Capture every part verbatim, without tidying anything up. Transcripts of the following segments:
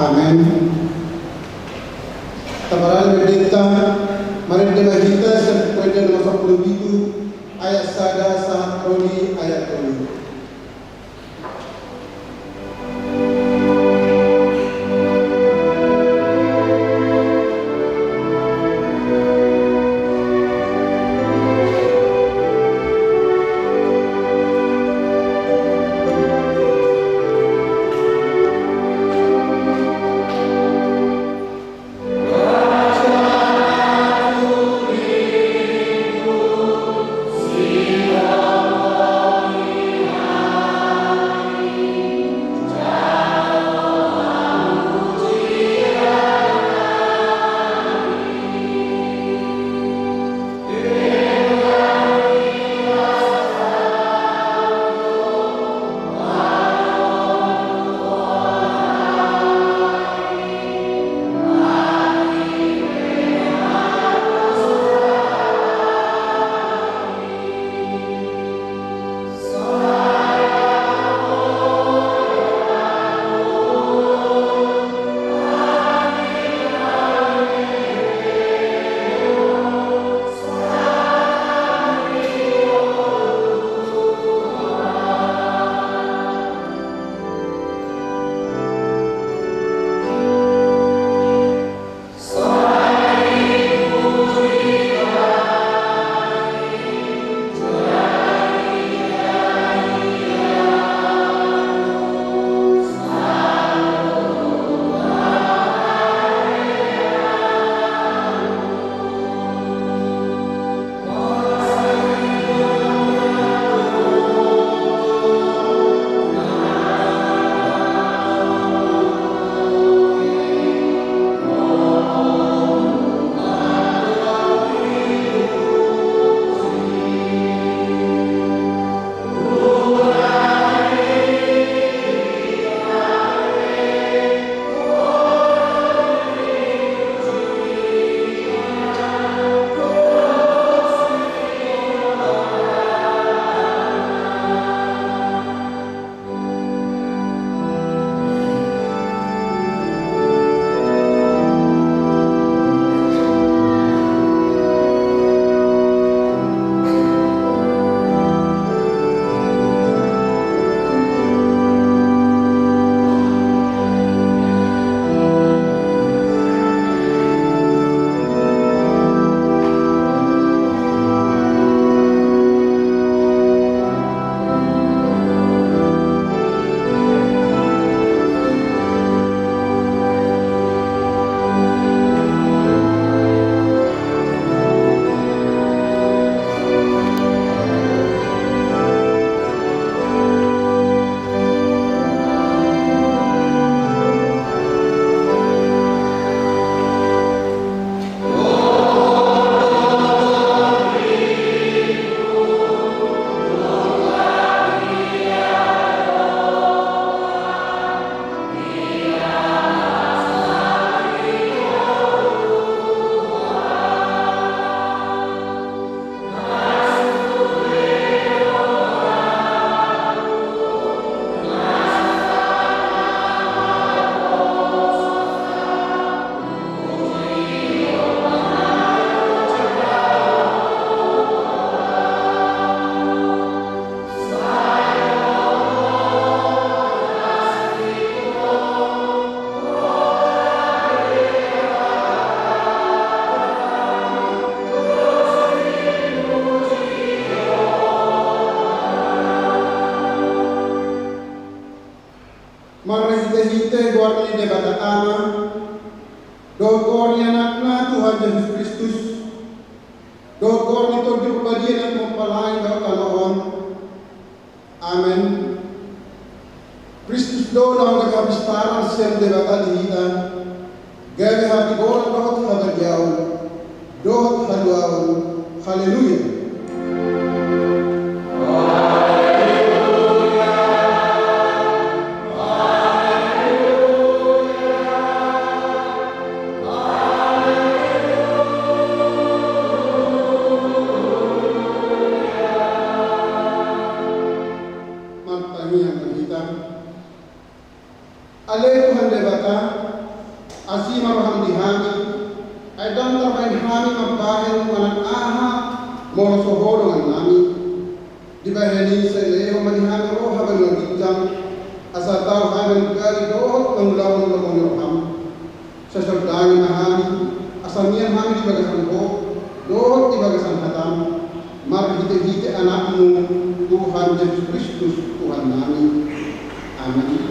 Amen. Tapaihut ma ende ta, marende ma hita sian Buku Ende nomor sampulu pitu, ayat sada sahat tolu, ayat tolu. Marhitehite goar ni Debata Ama, dohot goar ni Anakna Tuhan Jesus Kristus, dohot goar ni Tondi Parbadia na tumompa langit dohot tano on. Amen. Kristus do na gabe hapistaran sian Debata di hita, gabe hatigoran dohot habadiaon dohot haluaon. Haleluya. Martangiang ma hita. Ale Tuhan Debata, Dibahen i sai lehon ma di hami roha banua ginjang, asa tau hami manunggali dohot mangulahon lomo ni roham. Sai sondangi ma hami, asa mian hami di bagasan Ho dohot di bagasan hatam, marhitehite Anakmu, Tuhan Jesus Kristus, Tuhannami. Amen.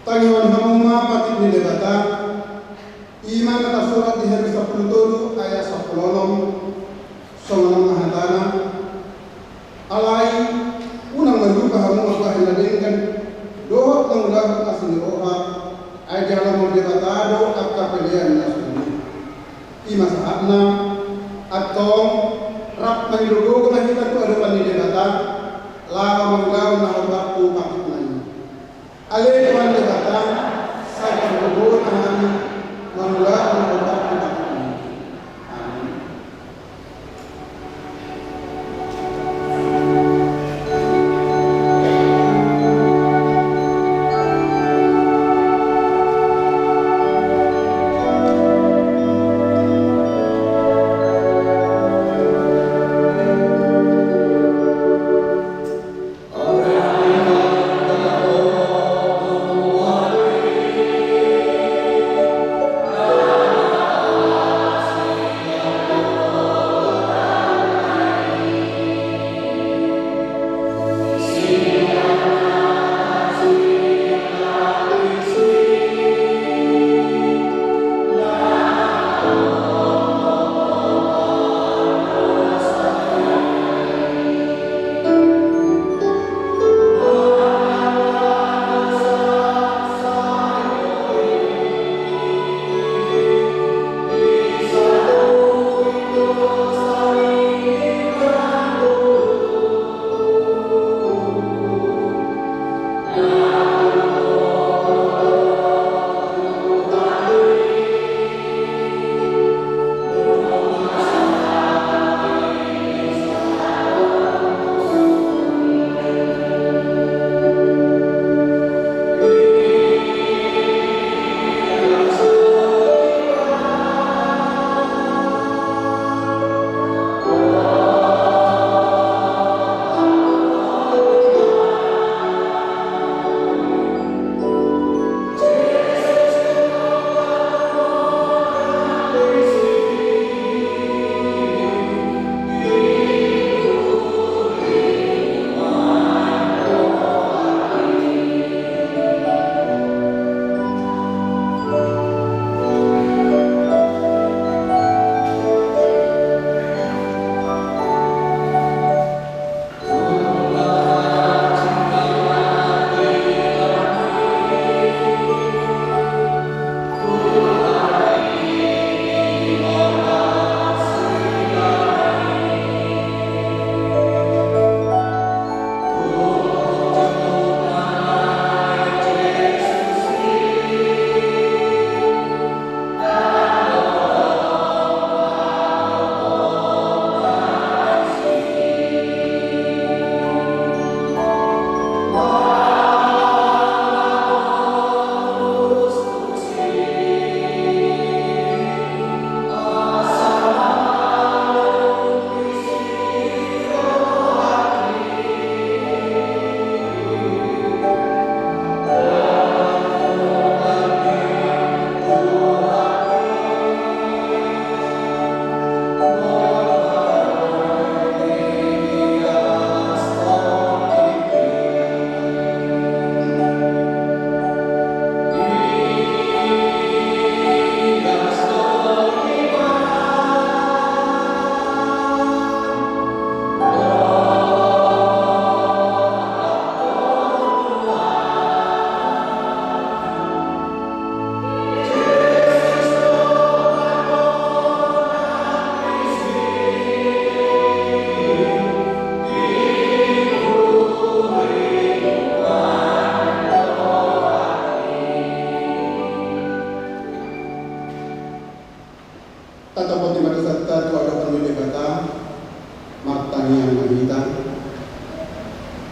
Tangihon hamu ma patik ni Debata, i ma na tarsurat di Heber sampulu tolu ayat sampulu onom, songon on ma hatana: Alai unang manduka hamu mambahen na denggan dohot mangulahon asi ni roha, ai dihaholongi Debata do angka pelean na songon i. I ma sahatna, antong, rap mangido gogo ma hita tu adopan ni Debata, laho mangulahon na hombar tu patikna i. Ale Tuhan Debata, sai pargogoi ma hami mangulahon na hombar tu patikna i. Amen.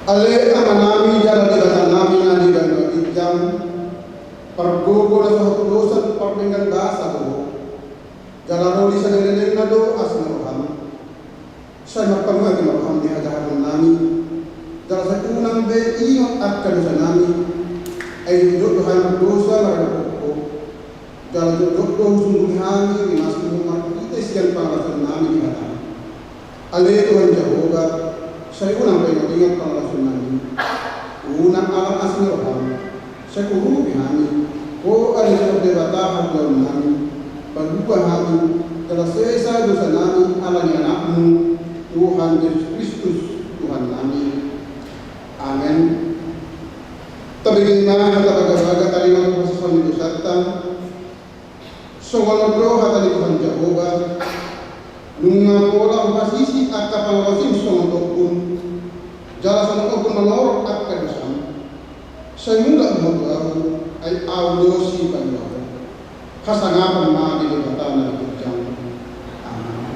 Ale Amanami jala Debatanami na di banua ginjang, pargogo na so hatudosan pardenggan basa do ho, jala ro di saleleng-lelengna do asi ni roham. Sai marpanguapi ma roham di hajahatonnami, jala sai unang be ingot angka dosanami. Ai didok do hami mardosa maradophon ho, jala didok do husunduli hami rimasmu marhite sian pangalaohionnami di hatam. Ale Tuhan Jahowa, sai unang be ingot-ingot pangalaohionnami. Unang alang asi ni roham. Sai urupi hami, ho ale Tuhan Debata hatuaonnami, palua hami, jala sesa dosanami ala ni Anakmu, Tuhan Jesus Kristus, Tuhannami. Amen. Tabege ma hata bagabaga taringot hasesaan ni dosanta. Songon on do hata ni Tuhan Jahowa, nunga pola hupasisi angka pangalaosim songon ombun, jala songon ombun manorop angka dosam. Sai mulak ma ho tu ahu, ai ahu do sipangidoan. Hasangapon ma di Debata na di ginjang. Amen.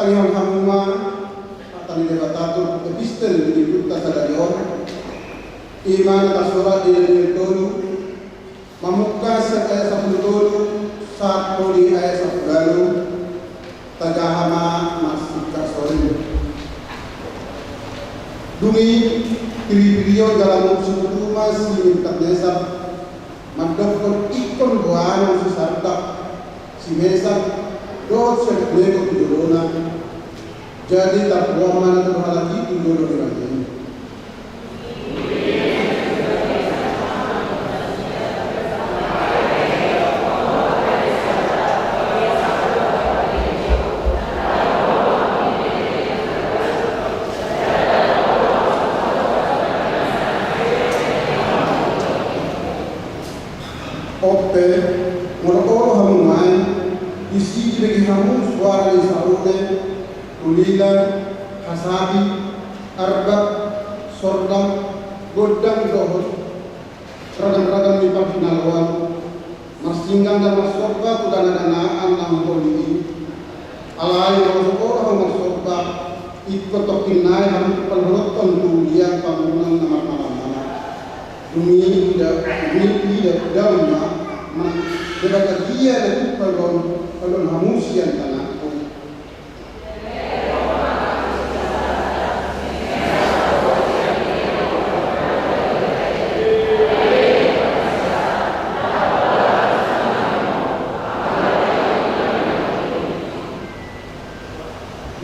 Tangihon hamu ma hata ni Debata tu epistel ni Lukas sadari on. I ma na tarsurat di Daniel tolu, mamungka sian ayat sampulu tolu sahat tu di ayat sampulu ualu. Tajaha ma marsingkat songon on. Dung i, pirpirion jala muruk situtu ma si Nebukadnesar mandokkon ingkon boanon si Sadrak, si Mesak, dohot si Abednego tu jolona. Jadi tarboan ma na tolu halak i tu jolo ni raja i. On pe, molo olo hamu nuaeng, disi dibege hamu suara ni sarune, ulila, hasabi, arbak, sordang, gondang dohot ragam-ragam ni parhinaloan, marsinggang jala marsorba tu dana-danaan na humboli i. Alai molo so olo hamu marsorba, ingkon tongkin nai hamu paluhuthon tu liang pangunan na marmalam-malam. Dung i ida, dung i ida, ida ma, ma, Debata dia na tuk paluhon, paluhon hamu sian tanganku.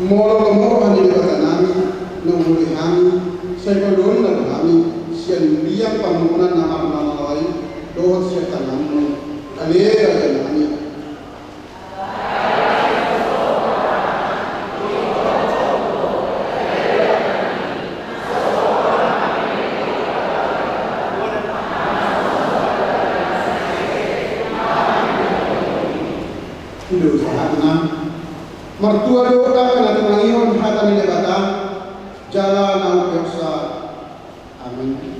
Molo lomo roha ni Debatanami na humboli hami, sai paluhonna do hami sian liang pangunan na marmalam-malam i dohot sian tanganmu, ale Rajanami. I do sahatna. Martua do Ama na tumangihon hata ni Debata, jala na umpeopsa. Amen.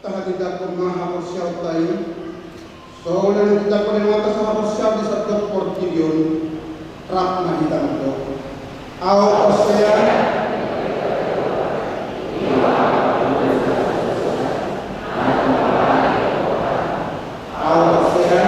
Tahatindangkon ma haporseaonta i. Songon na nitindangkon ni Debata so haporseaon di sandok portibi on, rap ma hita mandok: Ahu porsea. Ahu porsea.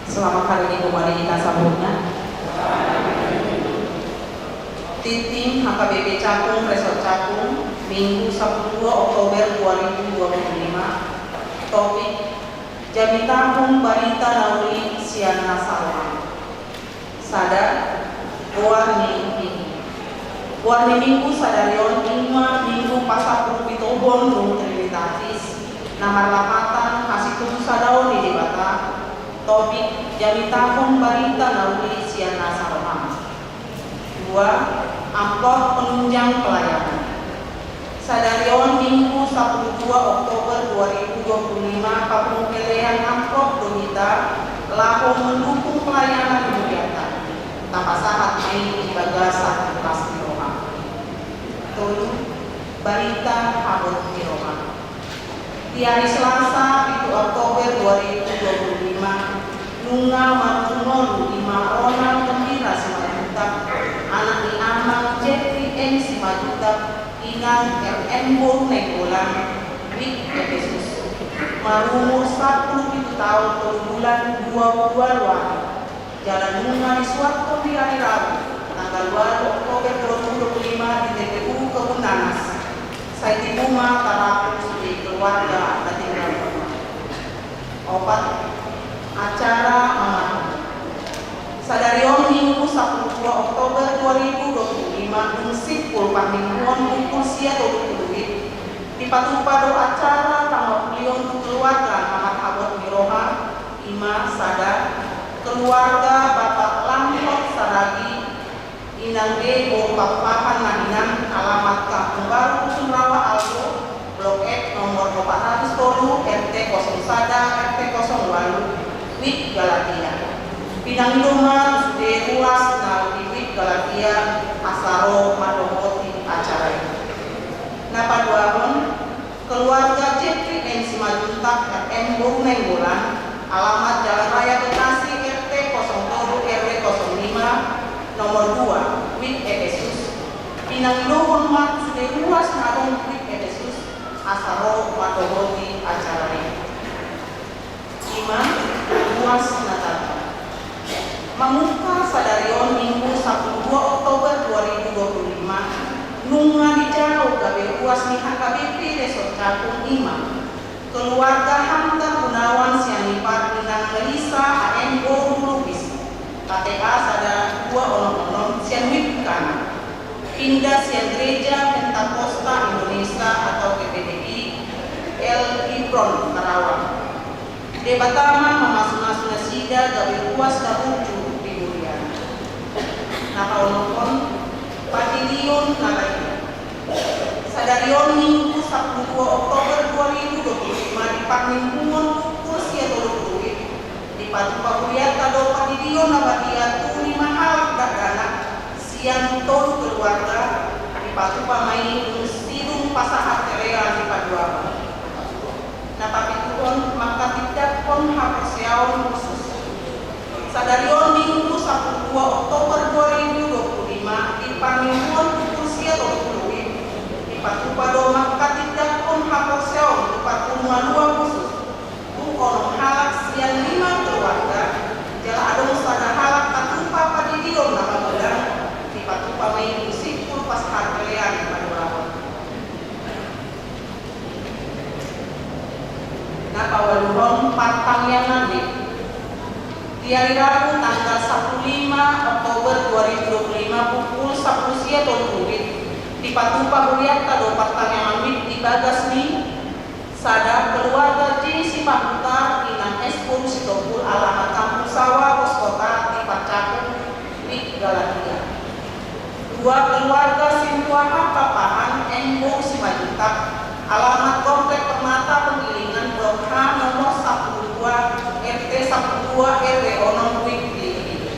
Selamat hari Minggu buat kita saluhutna. Tintin H K B P Cakung, Resort Cakung, Minggu sampulu dua Oktober dua ribu dua puluh lima. Topik: Jamitahon barita na uli sian na saroha. Sada, goar ni Minggu. Goar ni Minggu sadari on ima Minggu pasampulu pituhon dung Trinitatis, na marlapatan hasitungsadaan ni Debata. Topik: Jamitahon barita na uli sian na saroha. Dua, amplop penunjang pelayanan. Sadari on Minggu sampulu dua Oktober dua ribu dua puluh lima, pangulahon amplop do hita laho mendukung pelayanan di hurianta. Tapasahat ma i di bagasan las ni roha. Tolu, barita habot ni roha. Di ari Selasa, pitu Oktober dua ribu dua puluh lima, nunga marumur ngolu ima Ronald Gembira Simanjuntak, anak ni amang Jeffrey M Simanjuntak, inang R M boru Nainggolan, wijk Epesus, marumur sampulu pitu taon, tolu bulan, dua puluh dua ari. Jala nunga disuathon di ari Rabu, tanggal ualu Oktober dua ribu dua puluh lima di T P U Kebun Nanas. Sai tibu ma tarapung sude keluarga na tinggal di rumah. Opat, acara mamatung. Sadari on Minggu sampulu dua Oktober dua ribu dua puluh lima, dung simpul parmingguon pukul sia tolu pulu wib, dipatupa do acara pangapulion tu keluarga na marhabot ni roha. Ima sada, keluarga Bapak Lamhot Saragi, inang D boru Pakpahan Nanginan, alamat Kampung Baru Dusun Rawa Aldo, Blok F, nomor opat ratus tolu, R T kosong sada, R T kosong walu, wijk Galatia. Pinangido ma tu sude ruas na di wijk Galatia asa ro mandohoti acara i. Na paduahon, keluarga Jeffrey M Simanjuntak, R M boru Nainggolan, alamat Jalan Raya Bekasi, R T kosong tolu, R W kosong lima, nomor dua, wijk Epesus. Pinangidohon ma tu sude ruas na adong di wijk Epesus asa ro mandohoti acara i. Ima ruas na tangkas. Mamungka sadari on Minggu sampulu dua Oktober dua ribu dua puluh lima, nunga dijalo gabe ruas ni H K B P Resort Cakung ima keluarga Hanta Gunawan Sianipar, inang Melisa A M boru Lubis, K T A sada dua onom onom, sian wijk Kana, pinda sian Gereja Pentakosta Indonesia atau G P T I L Hebron Karawang. Debata ma mamasumasu nasida gabe ruas na burju di huriana. Na paonomhon, pandidion na badia. Sadari on Minggu sampulu dua Oktober dua ribu dua puluh lima, di parmingguon pukul sia tolu pulu wib, dipatupa hurianta do pandidion na badia tu lima halak dakdanak sian tolu keluarga, dipatupa ma i dung sidung pasahat kelean di paduahon. Na papituhon, mangkatindangkon haporseaon khusus. Sadari on Minggu sampulu dua Oktober dua ribu dua puluh lima, di parmingguon pukul sia tolu pulu wib, dipatupa do mangkatindangkon haporseaon tu parpudi na dua khusus, tu onom halak sian lima keluarga, jala adong sada halak patupa pandidion na magodang, dipatupa ma i tu simpul pasahat kelean paduahon. Na paualuhon, partangiangan wijk. Di ari Rabu tanggal sampulu lima Oktober dua ribu dua puluh lima pukul sampulu sia tolu pulu wib, dipatupa hurianta do partangiangan wijk di bagas ni sada, keluarga J Simanjuntak, inang S boru Sitompul, alamat Kampung Sawah, Pos Kota, Tipar Cakung, wijk Galatia. Dua, keluarga Situmorang Pakpahan, M boru Simanjuntak, alamat Komplek Permata Penggilingan, Blok H, nomor sampulu dua, R T sampulu dua, R W onom, wijk Pilihan.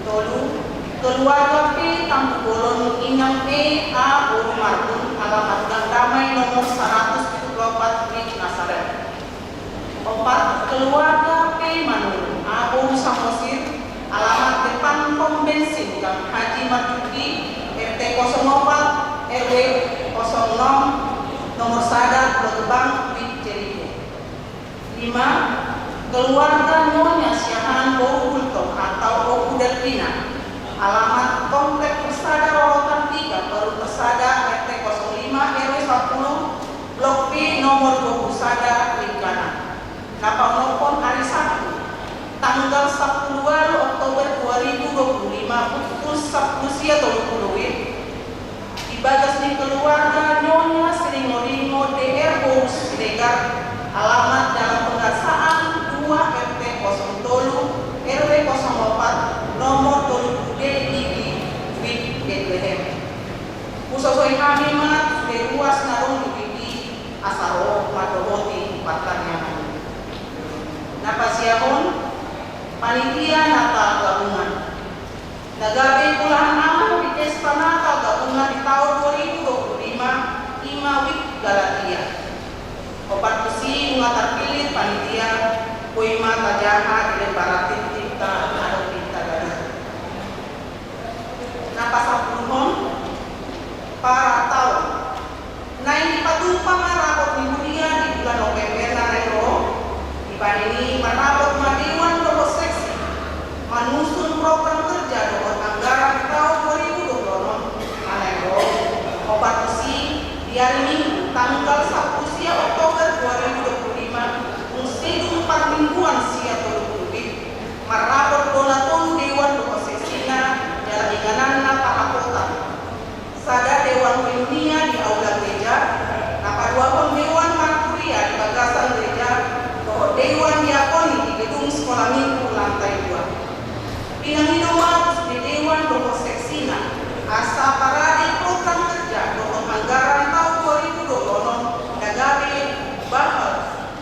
Tolu, keluarga P Tampubolon, inang E A boru Marbun, alamat Gang Damai, nomor saratus pitu pulu opat, wijk Nasaret. Opat, keluarga P Manurung, A boru Samosir, alamat depan pom bensin Gang Haji Marjuki, R T kosong opat, R W kosong onom, nomor sada, Blok Gebang, wijk Jericho. Lima, Keluarga Nyonya Siahaan boru Gultom atau Ompu Delvina, alamat Komplek Persada Rorotan tiga, Perum Persada, R T kosong lima, R W sepuluh, Blok B, nomor dua puluh sada, Lingkana. Na paonomhon ari Sabtu, tanggal sampulu ualu Oktober dua ribu dua puluh lima, pukul sampulu sia tolu pulu WIB, di bagas ni keluarga Nyonya Siringoringo D R boru Siregar, alamat Jalan Pengasaan dua, R T kosong tolu, R W kosong opat, nomor tolu pulu D, Digi, WIB, Betlehem. Husosoi hami ma sude ruas na adong di WIB i, asa ro mandohoti partangiangan i. Na pasiahon, panitia Natal gabungan. Na gabe bulahan amal di pesta Natal gabungan di taon dua ribu dua puluh lima, i ma WIB Galatia. Ombar tusi nunga tarpillit panitia, boi ma tajaha di lembaran tintinta na adong di tagana. Na pasampuluhon, parataon. Naeng dipatupa ma rapot ni huria di bulan November na naeng ro. Dibahen i marrapot ma dewan dohot seksi manusun program kerja dohot anggaran di taon dua ribu dua puluh onom na naeng ro. Ombar tusi, di ari Minggu tanggal sampulu sia Oktober dua ribu dua puluh lima, dung sidung parmingguan sia tolu pulu WIB, marrapot do na tolu dewan dohot seksina jala ingananna parrapotan. Sada dewan koinonia di aula gereja, na paduahon dewan markuria di bagasan gereja, dohot dewan diakoni di gedung Sekolah Minggu lantai dua. Pinangido ma tusi dewan dohot seksina asa parade program kerja dohot anggaran taon dua ribu dua puluh onom na gabe bahal,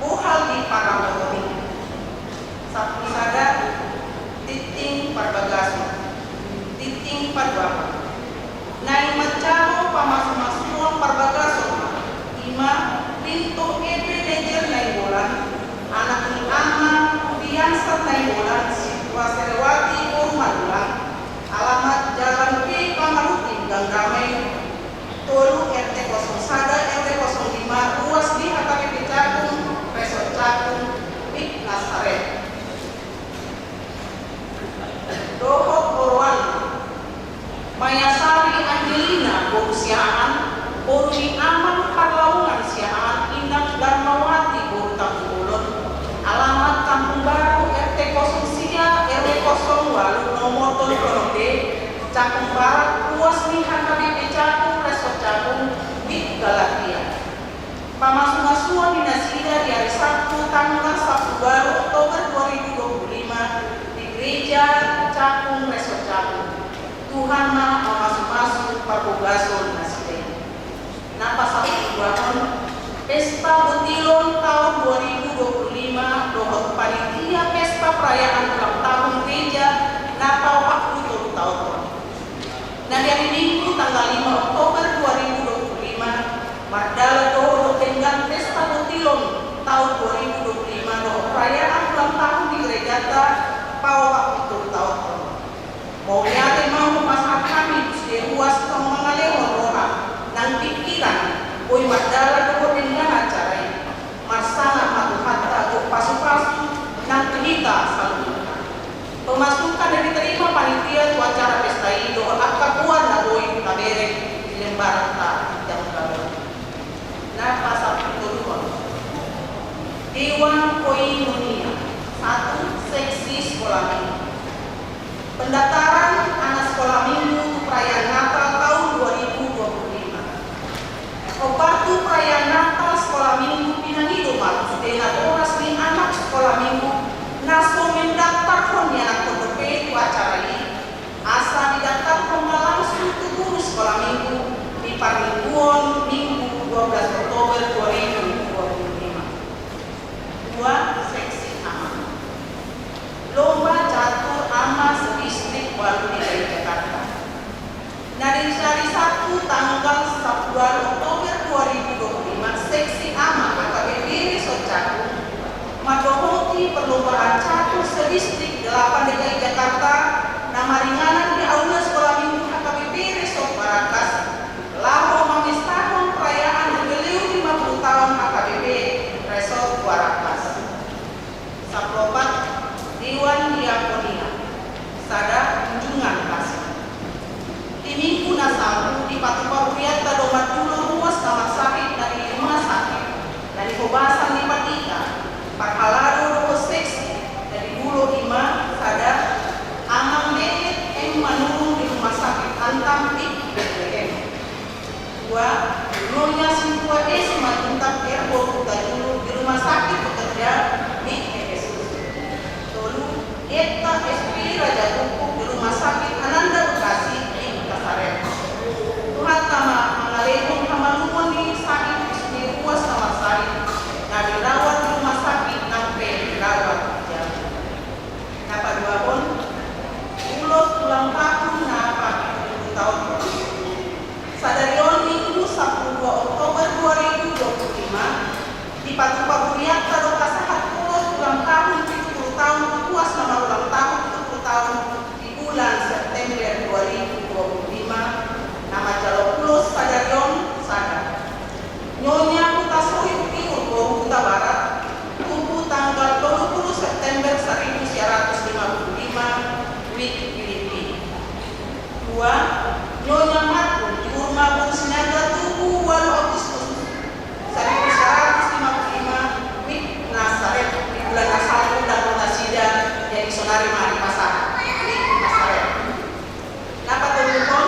bohal di parrapoton i. Sampulu sada, tintin parbagason. Tintin paduahon. Naeng manjalo pamasumasuon parbagason ma, i ma Lintong Ebenezer Nainggolan, anak ni Ama Rudiansah Nainggolan, Situaserewati boru Manulang, alamat Jalan P Kamarudin, Gang Damai, tolu, R T kosong sada, R W kosong lima, ruas di H K B P Cakung, Resort Cakung, WIB Nasaret. Dohot oroanna, Mayasari Angelina boru Siahaan, boru ni Amang Parlaungan Siahaan, Inang Darmawati boru Tampubolon, alamat Kampung Baru, R T kosong sia, R W kosong ualu, nomor tolu pulu onom D, Cakung Barat, ruas ni H K B P Cakung, Resort Cakung, WIB Galatia. Pamasumasuon ni nasida di ari Sabtu tanggal sampulu ualu Oktober dua ribu dua puluh lima di Gereja Cakung Resort Cakung. Tuhan ma mamasumasu parbogason nasida i. Na pasampulu duahon, pesta botilon taon dua ribu dua puluh lima dohot panitia pesta perayaan ulang tahun gereja na paopat pulu tolu taon on. Na di ari Minggu tanggal lima Oktober dua ribu dua puluh lima, mardalan do dohot denggan pesta botilon taon dua ribu dua puluh lima dohot perayaan ulang tahun di gerejanta paopat pulu tolu taon on. Mauliate ma hupasahat hami tu sude ruas tong mangalehon roha nang pingkiran, boi mardalan dohot denggan acara i. Marsangap ma Tuhanta gok pasupasu nang tu hita saluhutna. Pemasukan na diterima panitia tu acara pesta i dohot angka goar na boi tabereng di lembaranta di jaman baru. Na pasampulu toluhon, dewan koinonia, satu, seksi sekolah minggu. Pendaftaran anak sekolah minggu tu perayaan Natal taon dua ribu dua puluh lima. Ombar tu perayaan Natal sekolah minggu, pinangido ma tu sude natoras ni anak sekolah minggu na so mendaftarhon ianakhon dope tu acara i, asa didaftarhon ma langsung tu guru sekolah minggu di parmingguon Minggu dua belas Oktober dua ribu dua puluh lima. Dua, seksi ama. Lomba catur ama sedistrik ualu D K I Jakarta. Na di ari Sabtu tanggal sampulu ualu Oktober dua ribu dua puluh lima, seksi ama H K B P Resort Cakung mandohoti perlombaan catur sedistrik delapan D K I Jakarta na maringanan di Aula Sekolah Minggu H K B P Resort Barangkas, laho mamestahon perayaan jubileu lima puluh taon H K B P Resort Barangkas. Sampulu Wijk Filipi. Dua, Nyonya Markun Yurma Boru Sinaga, tubu ualu Agustus saribu saratus lima pulu lima, Wijk Nasaret, di bulan na salpu dang nasida, jadi sonari ma dipasahat, Wijk Nasaret. Na patoluhon,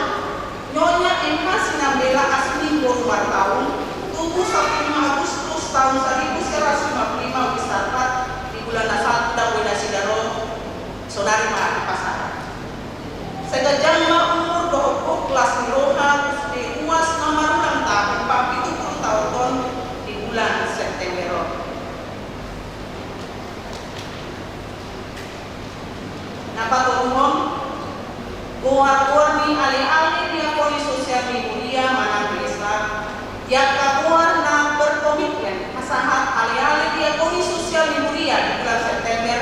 Nyonya Emma Sinambela Asmin Boru Martaung, tubu sampulu lima Agustus taon saribu saratus lima pulu lima, Wijk Sarpat, di bulan na salpu dang nasida ro, sonari ma dipasahat. Sai ganjang ma umur dohot las ni roha tu sude ruas na marulang tahun pampitupulu taon on di bulan September on. Na patoluhon, goar-goar ni ale-ale diakonia sosial ni huria manang desa, di angka goar na berkomitmen pasahat ale-ale diakonia sosial ni huria di bulan September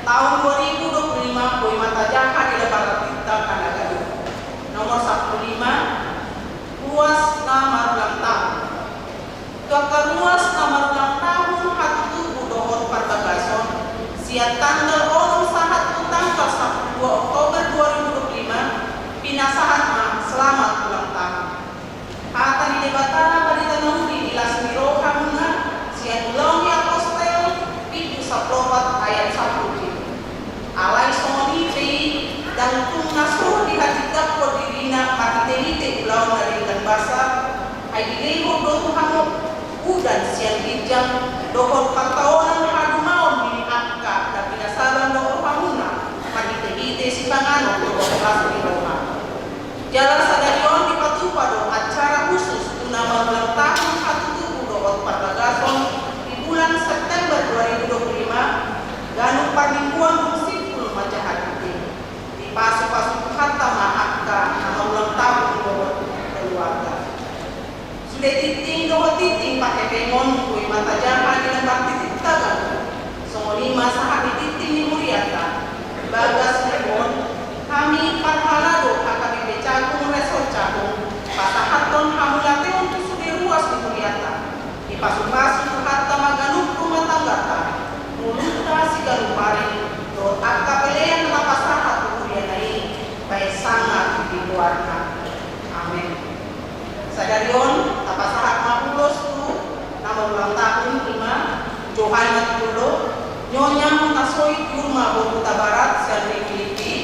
taon dua ribu dua puluh lima, boi ma tajaha di lembar tingkat na ganup. Nomor sampulu lima, ruas na marulang tahun. Tu angka ruas na marulang tahun hatutubu dohot parbagason, sian tanggal onom sahat tu tanggal sampulu dua Oktober dua ribu dua puluh lima, pinasahat ma selamat ulang tahun. Hata ni Debata ma di tano on di las ni rohamuna, sian Ulaon ni Apostel pitu sampulu opat ayat sampulu pitu. Alai songon i pe i, ndang tung na so dihatindanghon dirina marhite-hite ulaon na denggan basa, ai dilehon do tu hamu udan sian ginjang, dohot pantaonan hadumaon ni angka na pinasaban dohot rohamuna, marhite-hite sipanganon dohot las ni roha. Jala sadari on dipatupa do acara khusus tu na marulang tahun hatutubu dohot parbagason di bulan September dua ribu dua puluh lima, ganup parmingguan dung simpul manjahati i. Dipasu-pasu Tuhanta ma angka na marulang tahun dohot keluarga. Sude tingting dohot tingting pahepengon, boi ma tajaha di lembar tingting tagan. Songon i ma sahat di tingting ni hurianta. Bagas ni on, hami parhalado H K B P Cakung Resort Cakung, pasahathon hamauliateon tu sude ruas ni hurianta. Dipasu-pasu Tuhanta ma ganup rumah tanggata, ngolunta siganup ari, dohot angka pelean na tapasahat tu huriana i, bahen sangap di goarna. Amen. Sadari on, tapasahat ma ulos tu na marulang tahun, i ma Johan Matuldo, Nyonya Hutasoit Yurma Boru Hutabarat sian Wijk Filipi,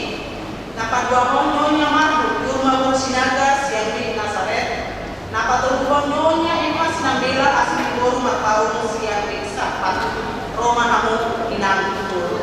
na paduahon Nyonya Marhum Yurma Boru Sinaga sian Wijk Nasaret, na patoluhon Nyonya Emma Sinambela Asmin Boru Martaung sian Wijk Sarpat. Ro ma hamu inang tu jolo.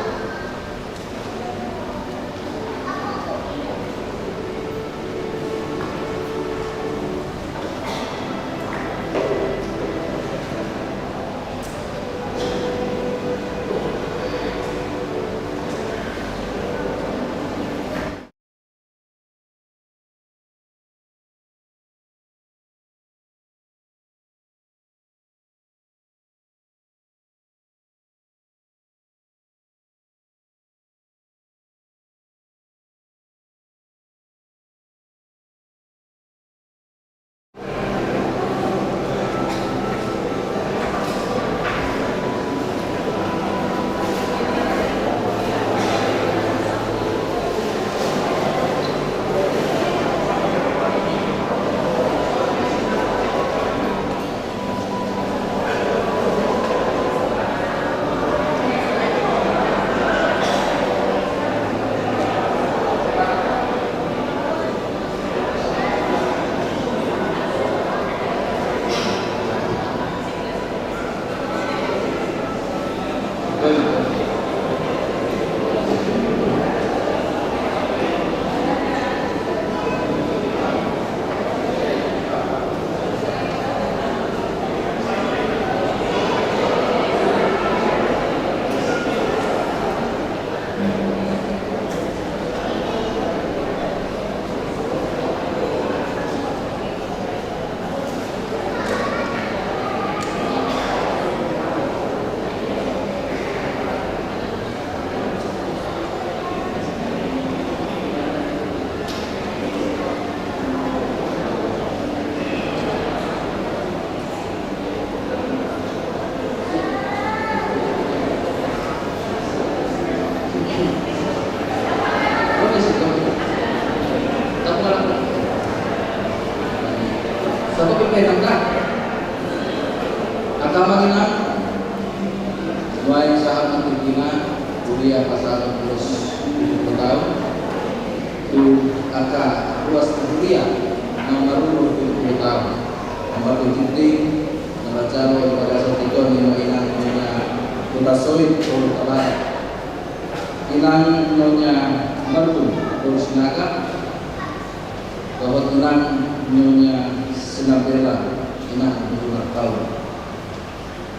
Sawit Boru Tabanan, Inang Nyonya Martung Boru Sinaga, dohot Inang Nyonya Sinambela, Inang Boru Martaun.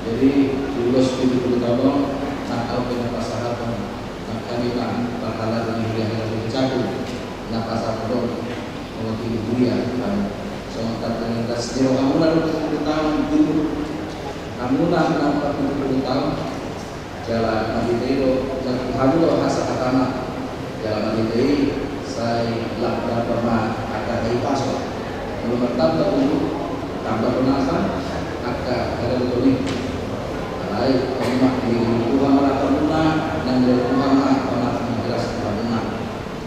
Jadi di ulos pitu pulu taon on, na ahu pe na pasahathon nangkaningan parhalado ni huriahu di jabu, na pasahathon on mewakili huria, kan. Songon tanda ni las ni rohamuna do pitu pulu taon, di hamuna na pitu pulu taon, jala marhite i do, jala hamu do hasahatanna. Jala marhite i sai lam dapot ma angka hahipason. Molo martamba tutu, tamba do nasa angka hagabeton i. Alai on ma dilehon Tuhan ma raja muna, nang dilehon Tuhan ma pangarahon ni las ni rohamuna.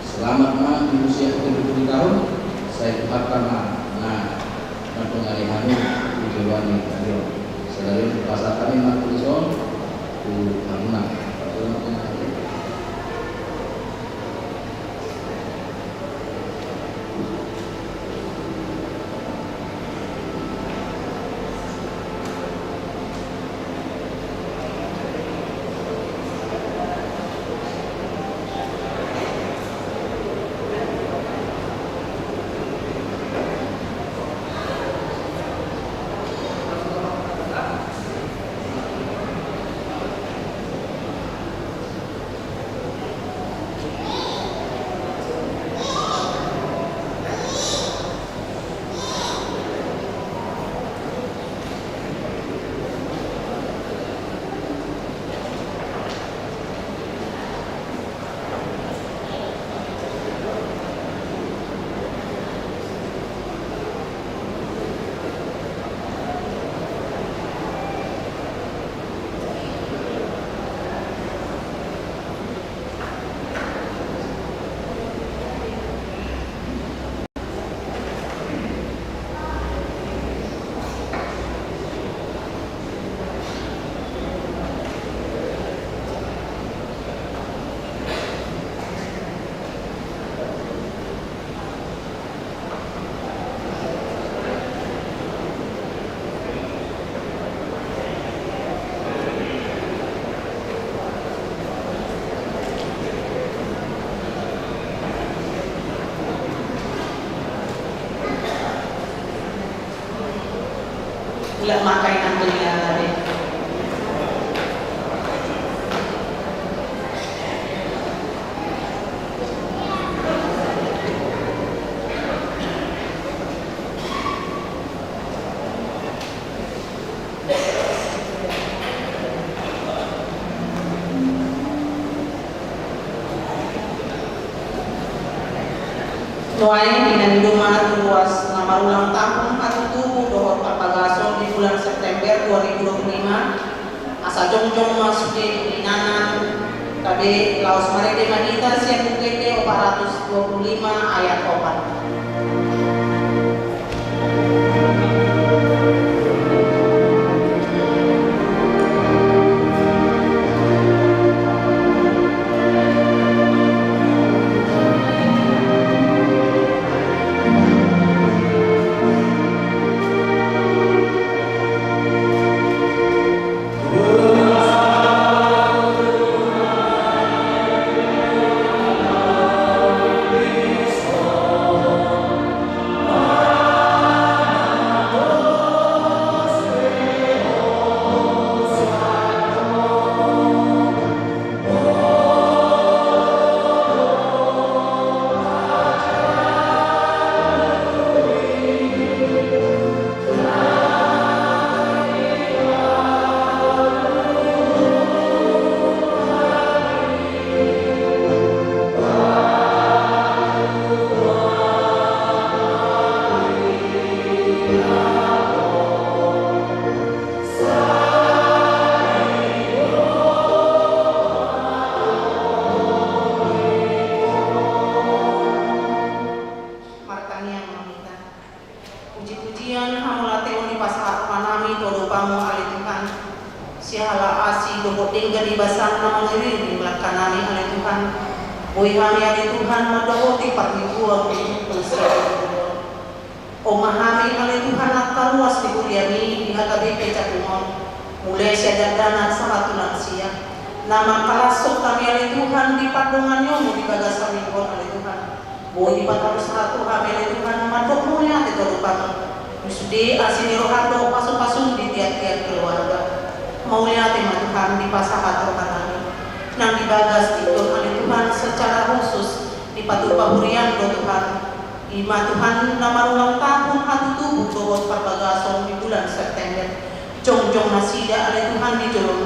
Selamat ma di usia pitu pulu taon, sai Tuhanta ma na mandongani hamu di joloan ni ari on. Sadari on pasahat hami ma tuson tu hamuna. Ula maka inang beli ala de. Nuaeng inang i do ma tu ruas na marulang tahun hatutubu dohot parbagason di bulan September dua ribu dua puluh lima, asa jongjong ma sude inganan, gabe laos marende ma hita sian buku ende opat ratus dua puluh lima ayat opat. Martangiang ma hita. Puji-pujian, hamauliateon dipasahat rohanami tu adopanMu ale Tuhan. Siala asi dohot denggan ni basaM na mangiring-iring langkanami ale Tuhan. Boi hami ale Tuhan mandohoti parmingguan di usia on. Adong ma hami ale Tuhan angka ruas ni huriaMi di H K B P Cakung on, mulai sian dakdanak sahat tu lansia. Na mangkalashon hami ale Tuhan di pardonganionmu di bagasan minggu on ale Tuhan. Boi dipatorus sahat tu hami ale Tuhan mandok mauliate tu adopanmu. Sude asi ni roham dohot pasupasum di tiap-tiap keluarga. Mauliate ma Tuhan dipasahat rohanami. Nang di bagas tingki on ale Tuhan secara khusus dipatupa huriaM do Tuhan. Ima Tuhan na marulang tahun hatutubu dohot parbagason di bulan September. Jongjong nasida ale Tuhan di jolo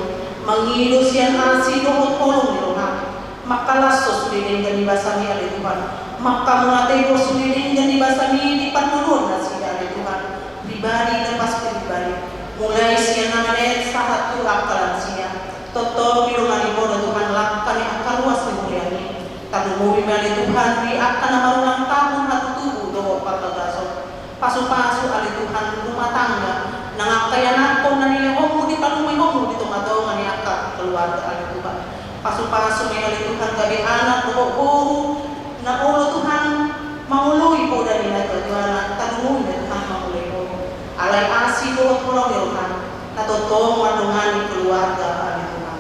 mangido sian asi dohot holong ni roham. Mangkalashon sude denggan ni basami ale Tuhan. Mangkamauliatehon sude denggan ni basami di parngoluon nasida ale Tuhan. Pribadi dan pas pribadi. Mulai sian na menet sahat tu angka lansia. Tongtong didongani Ho do Tuhan langka ni angka ruas ni huriaMi. Tarlumobi ma ale Tuhan di angka na marulang tahun hatutubu dohot parbagason. Pasupasu ale Tuhan rumah tangga, nang angka ianakhon na nilehonMu dipalumehonMu di tongatonga ni angka keluarga ale Tuhan. Pasupasu ma ale Tuhan gabe anak dohot boru, na olo Tuhan mangoloi poda ni natuatuana, tarlumobi ma Tuhan mangoloi boru. Alai asi dohot holong ni rohaM, na tongtong mandongani keluarga ale Tuhan.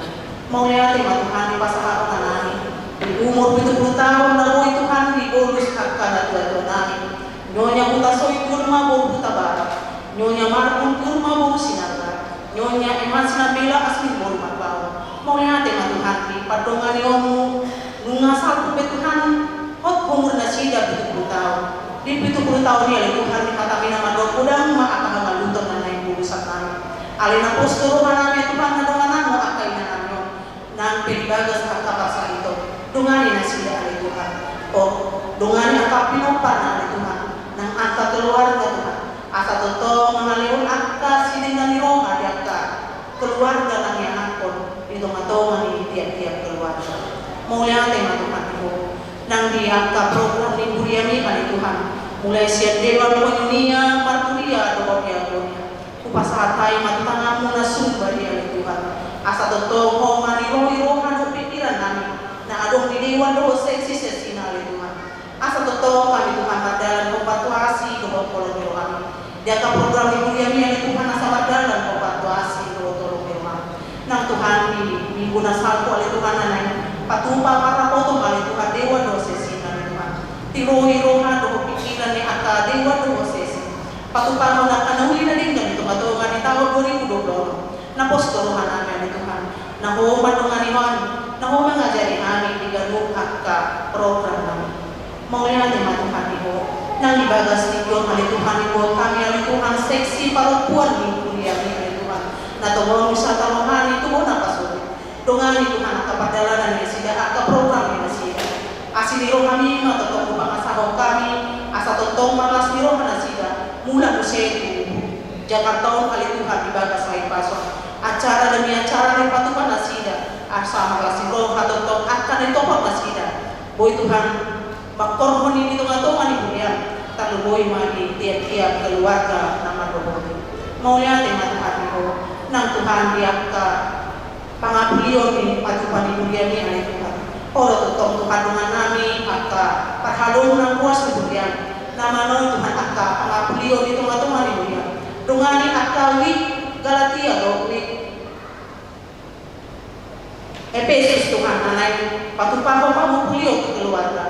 Mauliate ma Tuhan dipasahat rohanami. Di umur pitu pulu taon na boi Tuhan dibolus angka natuatuanami. Nyonya Hutasoit jur ma boru Hutabarat. Nyonya Marbun jur ma boru Sinanggar. Nyonya Eman Sinambela asi ni boru Marbaun. Mauliate ma Tuhan di pardonganionMu. Nunga salpu be Tuhan hot umur nasida pitu pulu taon. Di pitu pulu taon i ale Tuhan di hataMi na mandok godang ma angka hangoluton na naeng bolusan nami. Alai na pos do rohanami Tuhan na dongananMu angka inanami on. Nang pe di bagas angka parsahiton. Dongani nasida ale Tuhan. O, dongani angka pinomparna ale Tuhan. Nang angka keluarga Tuhan. Asa tongtong mangalehon angka sidenggan ni roha di angka keluarga nang ianakhon di tongatonga ni tiap-tiap keluarga. Mauliate ma Tuhan di Ho. Nang di angka program ni huriaMi ale Tuhan. Mulai sian dewan koinonia, marturia dohot diakonia. Hupasahat hami ma tu tanganMu na sumba i ale Tuhan. Asa tongtong Ho manirohi roha dohot pingkirannami na adong di dewan dohot seksi-seksina ale Tuhan. Asa tongtong hami Tuhan mardalan hombar tu asi dohot holong ni rohaMi. Di angka program ni huriaMi ale Tuhan asa mardalan hombar tu asi dohot holong ni rohaMi. Nang Tuhan di minggu na salpu ale Tuhan na naeng patupa parrapotom ale Tuhan dewan dohot seksina ale Tuhan. Tirohi roha dohot pingkiran ni angka dewan dohot seksi. Patupahon angka na uli na denggan di tongatonga ni taon dua ribu dua pulu onom. Na pos do rohanami ale Tuhan. Na Ho mandongani hami, na Ho mangajari hami di ganup angka programnami. Mauliate ma Tuhan di Ho. Nang di bagas tingki on ale Tuhan diboan hami ale Tuhan seksi parompuan ni huriaMi ale Tuhan. Na tongon wisata rohani tu bona pasogit. Dongani Tuhan angka pardalanan ni nasida angka program ni nasida. Asi ni rohaMi ma tongtong hupangasahon hami asa tongtong marlas ni roha nasida mulak muse tu Jakarta on ale Tuhan di bagas hahipason. Acara demi acara dipatupa nasida asa marlas ni roha tongtong angka na ditopot nasida. Boi Tuhan mangkorhon i di tongatonga ni huriaM, tarlumobi ma di tiap-tiap keluarga na mardohot i. Mauliate ma Tuhan di Ho. Nang Tuhan di angka pangapulion ni patupa ni huriaMi ale Tuhan. Ho do tongtong Tuhan dongannami angka parhalongna ruas ni huriaM. Na manon Tuhan angka pangapulion di tongatonga ni huriaM. Dongani angka wijk Galatia dohot wijk Epesus Tuhan na naeng patupahon pangapulion tu keluarga.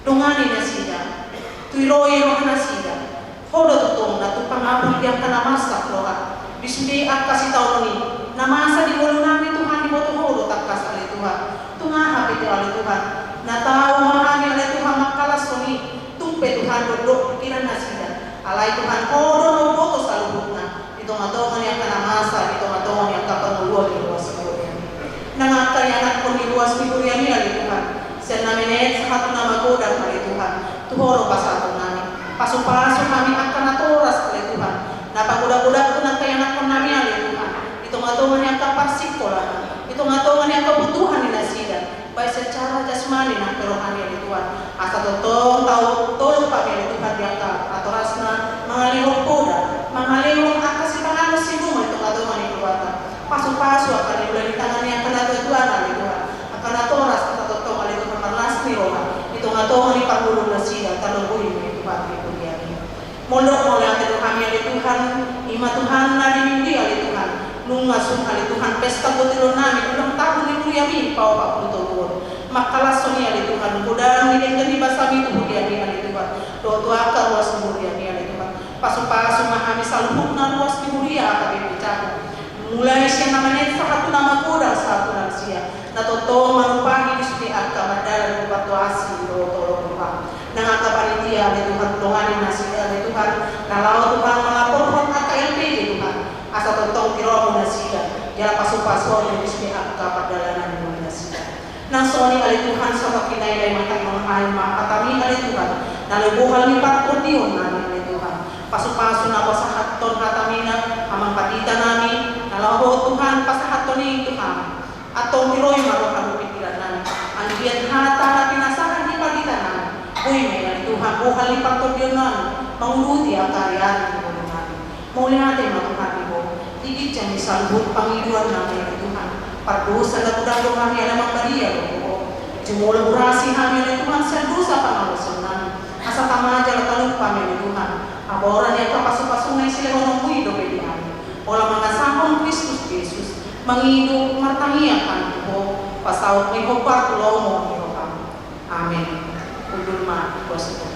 Dongani nasida, tirohi roha nasida. Ho do tongtong na tumpak mangapuli angka na marsak roha. Di sude angka sitaonon i na masa di ngolunami Tuhan diboto Ho do tangkas ale Tuhan. Tung aha pe ale Tuhan na tau ma hami ale Tuhan mangkalashon i. Tung pe Tuhan dokdok pingkiran nasida. Alai Tuhan Ho do na umboto saluhutna. Di tongatonga ni angka na masa, di tongatonga ni angka parngoluon ni ruas ni huriaMi. Nang angka ianakhon ni ruas ni huriaMi ale Tuhan. Sian na menet sahat tu na magodang ale Tuhan. Tu Ho do pasahatonnami. Pasupasu hami angka natoras ale Tuhan. Na pagodagodangkon angka ianakhonnami ale Tuhan. Di tongatonga ni angka parsingkolaan. Di tongatonga ni angka butuhan ni nasida. Baik secara jasmani nang pe rohani ale Tuhan. Asa tongtong tau tolong hami ale Tuhan di angka natorasna mangalehon poda, mangalehon angka sipanganon siduma di tongatonga ni keluarga. Pasupasu angka na niula ni tangan ni angka natuatuana ale Tuhan. Angka natoras asa tongtong ale Tuhan marlas ni roha di tongatonga ni parngoluon nasida tarlumobi ma i Tuhan di huriaMi. Molo mauliate do hami ale Tuhan, ima Tuhan na di minggu i ale Tuhan. Nunga sun ale Tuhan pesta botilonnami ulang tahun ni paopat pulu tolu on. Manghalashon i ale Tuhan godang ni denggan ni basami tu huriami ale Tuhan, dohot tu angka ruas ni huriami ale Tuhan. Pasupasu ma hami saluhutna ruas ni huria H K B P Cakung, mulai sian na manat sahat tu na magodang sahat tu na lansia, na tongtong manumpahi di sude angka mardalan dohot asi dohot holong Tuhan. Nang angka panitia ale Tuhan, dongani nasida ale Tuhan, na laho Tuhan mangaporhon angka L P J Tuhan, asa tongtong tiromu nasida jala pasupasuon di sude angka pardalanan ni nasida. Nang songon i ale Tuhan, sahat ma hami, lae ma hami, ma hami ale Tuhan, na laho bohal ni partondionnami ale Tuhan. Pasupasu na pasahathon hatami, na amang panditanami, na laho Tuhan pasahathon i Tuhan. Antong tiroi ma roha dohot pingkirannami, anggiat hata na pinasahat ni panditanami, boi ma i ale Tuhan bohal ni partondionnami, manguduti angka ari-ari ni ngolunami. Mauliate ma tu hami Ho, di ginjang ni saluhut pangidoannami ale Tuhan. Pardosa na godang do hami ale Amang Maria dohot Ho. Jumolo hurasi hami ale Tuhan sian dosa pangalaosionnami, asa tama jala talup hami ale Tuhan habaoran ni angka pasupasuna i silehononmu i dope di hami. Holan mangasahon Kristus Jesus, mangido martangiang hami tu Ho, pasaut ma i hombar tu lomo ni roham. Amen. Hundul ma boas.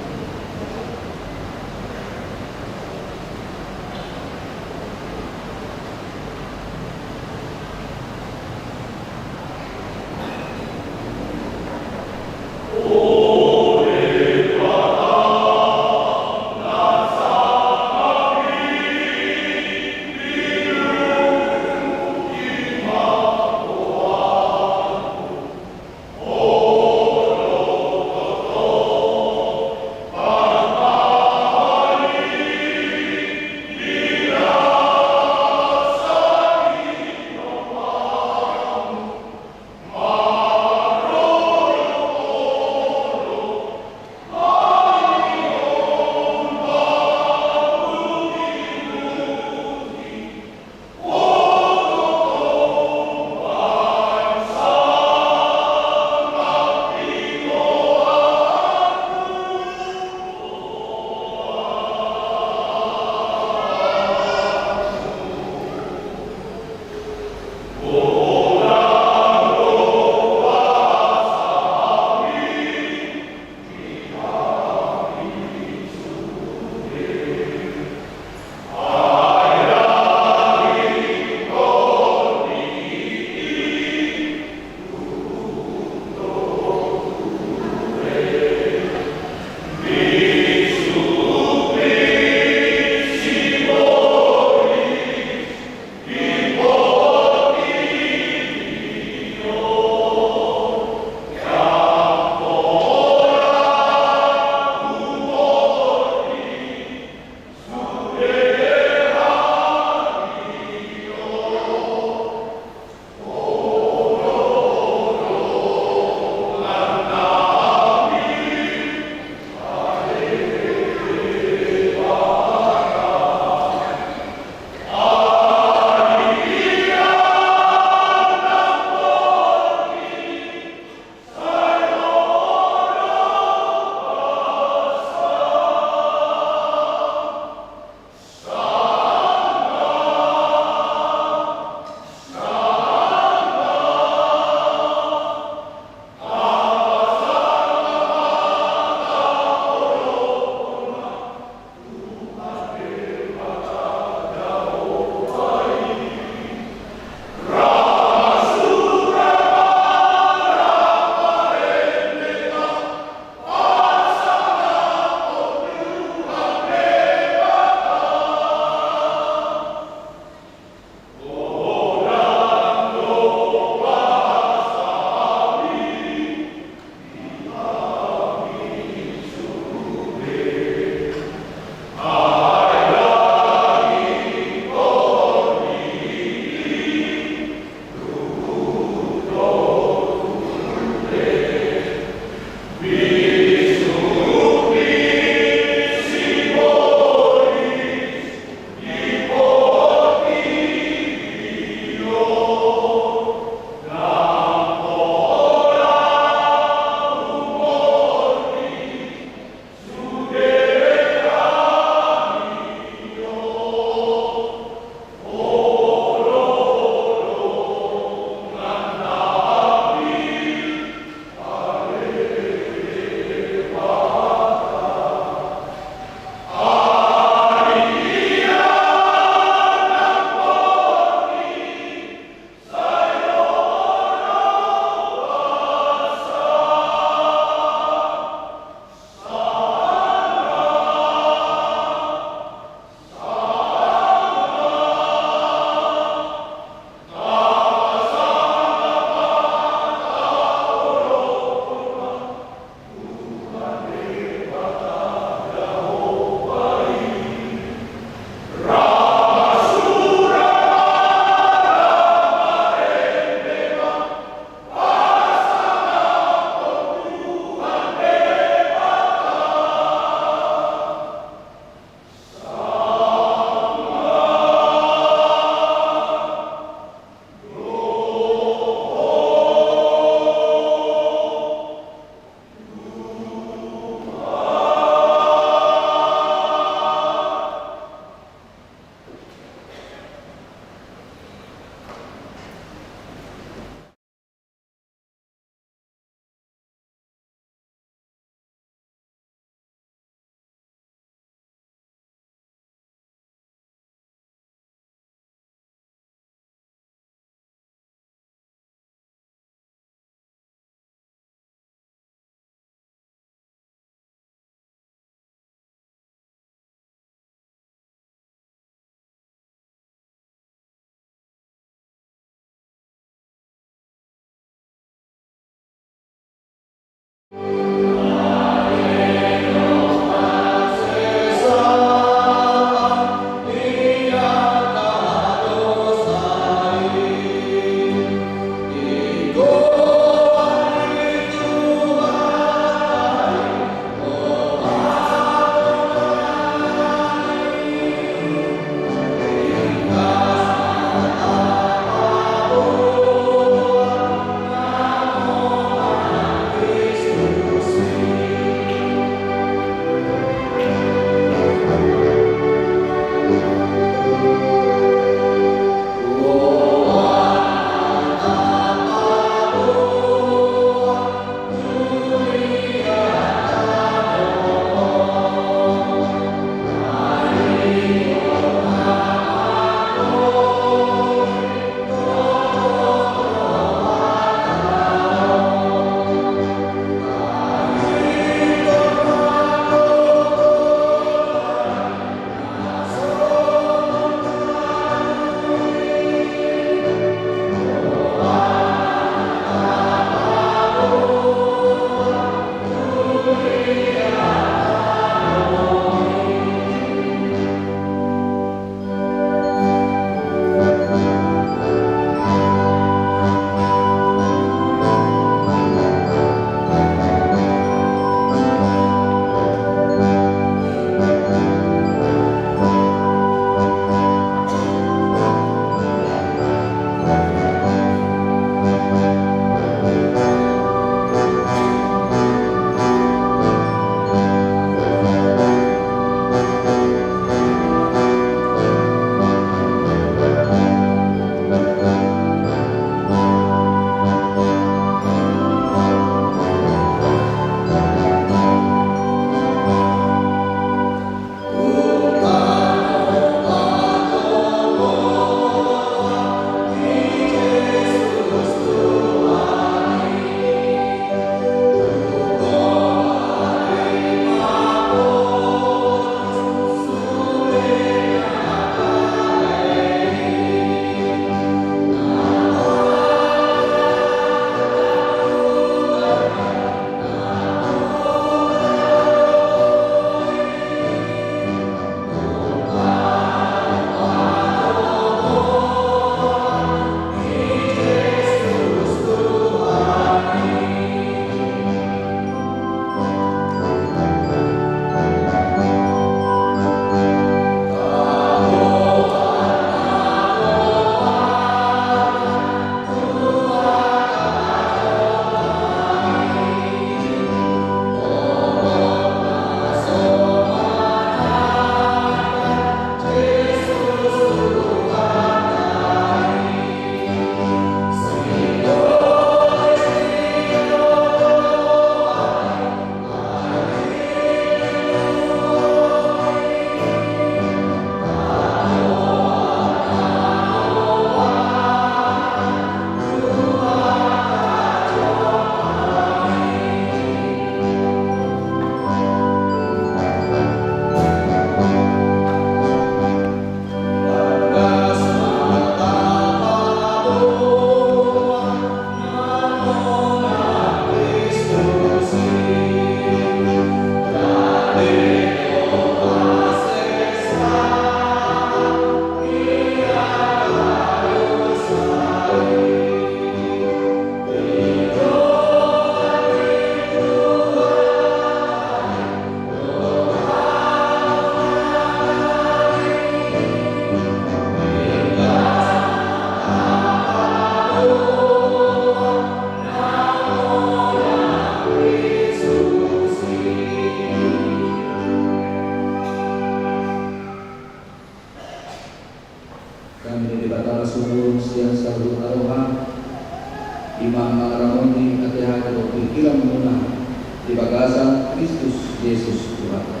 Kristus Jesus Tuhanta.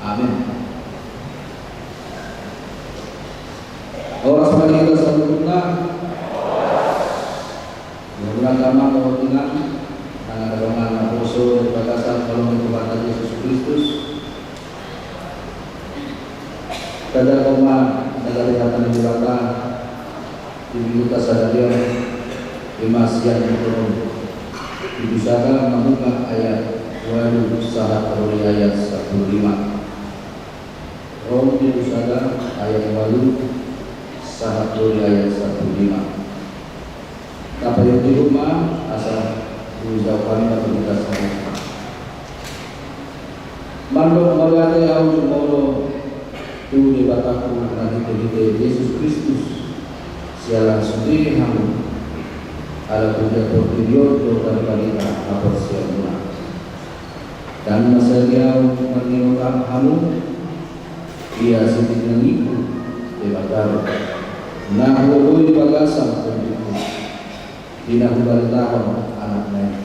Amin. Horas ma di hita saluhutna. Di hamu angka amang dohot inang, nang angka dongan naposo di bagasan holong ni Tuhanta Jesus Kristus. Tajaha ma na gabe hata ni Debata di Minggu sadari on, ima sian Rom, Pitu Sada mambuka ayat ualu sahat ro di ayat sampulu lima. Rom Pitu Sada ayat ualu sahat ro di ayat sampulu lima. Tapaihut-ihut ma asa hujalo hami ma tu hita saluhutna. Mandok mauliate ahu jumolo tu Debatangku marhite-hite Jesus Kristus, siala sude hamu, ala tu dia portibi on do tarbarita haporseaonmuna. Ndang mansai ahu marnidok hamu, ia sitinangiku Debata do na huoloi di bagasan tondiku, di na hubaritahon Anakna i.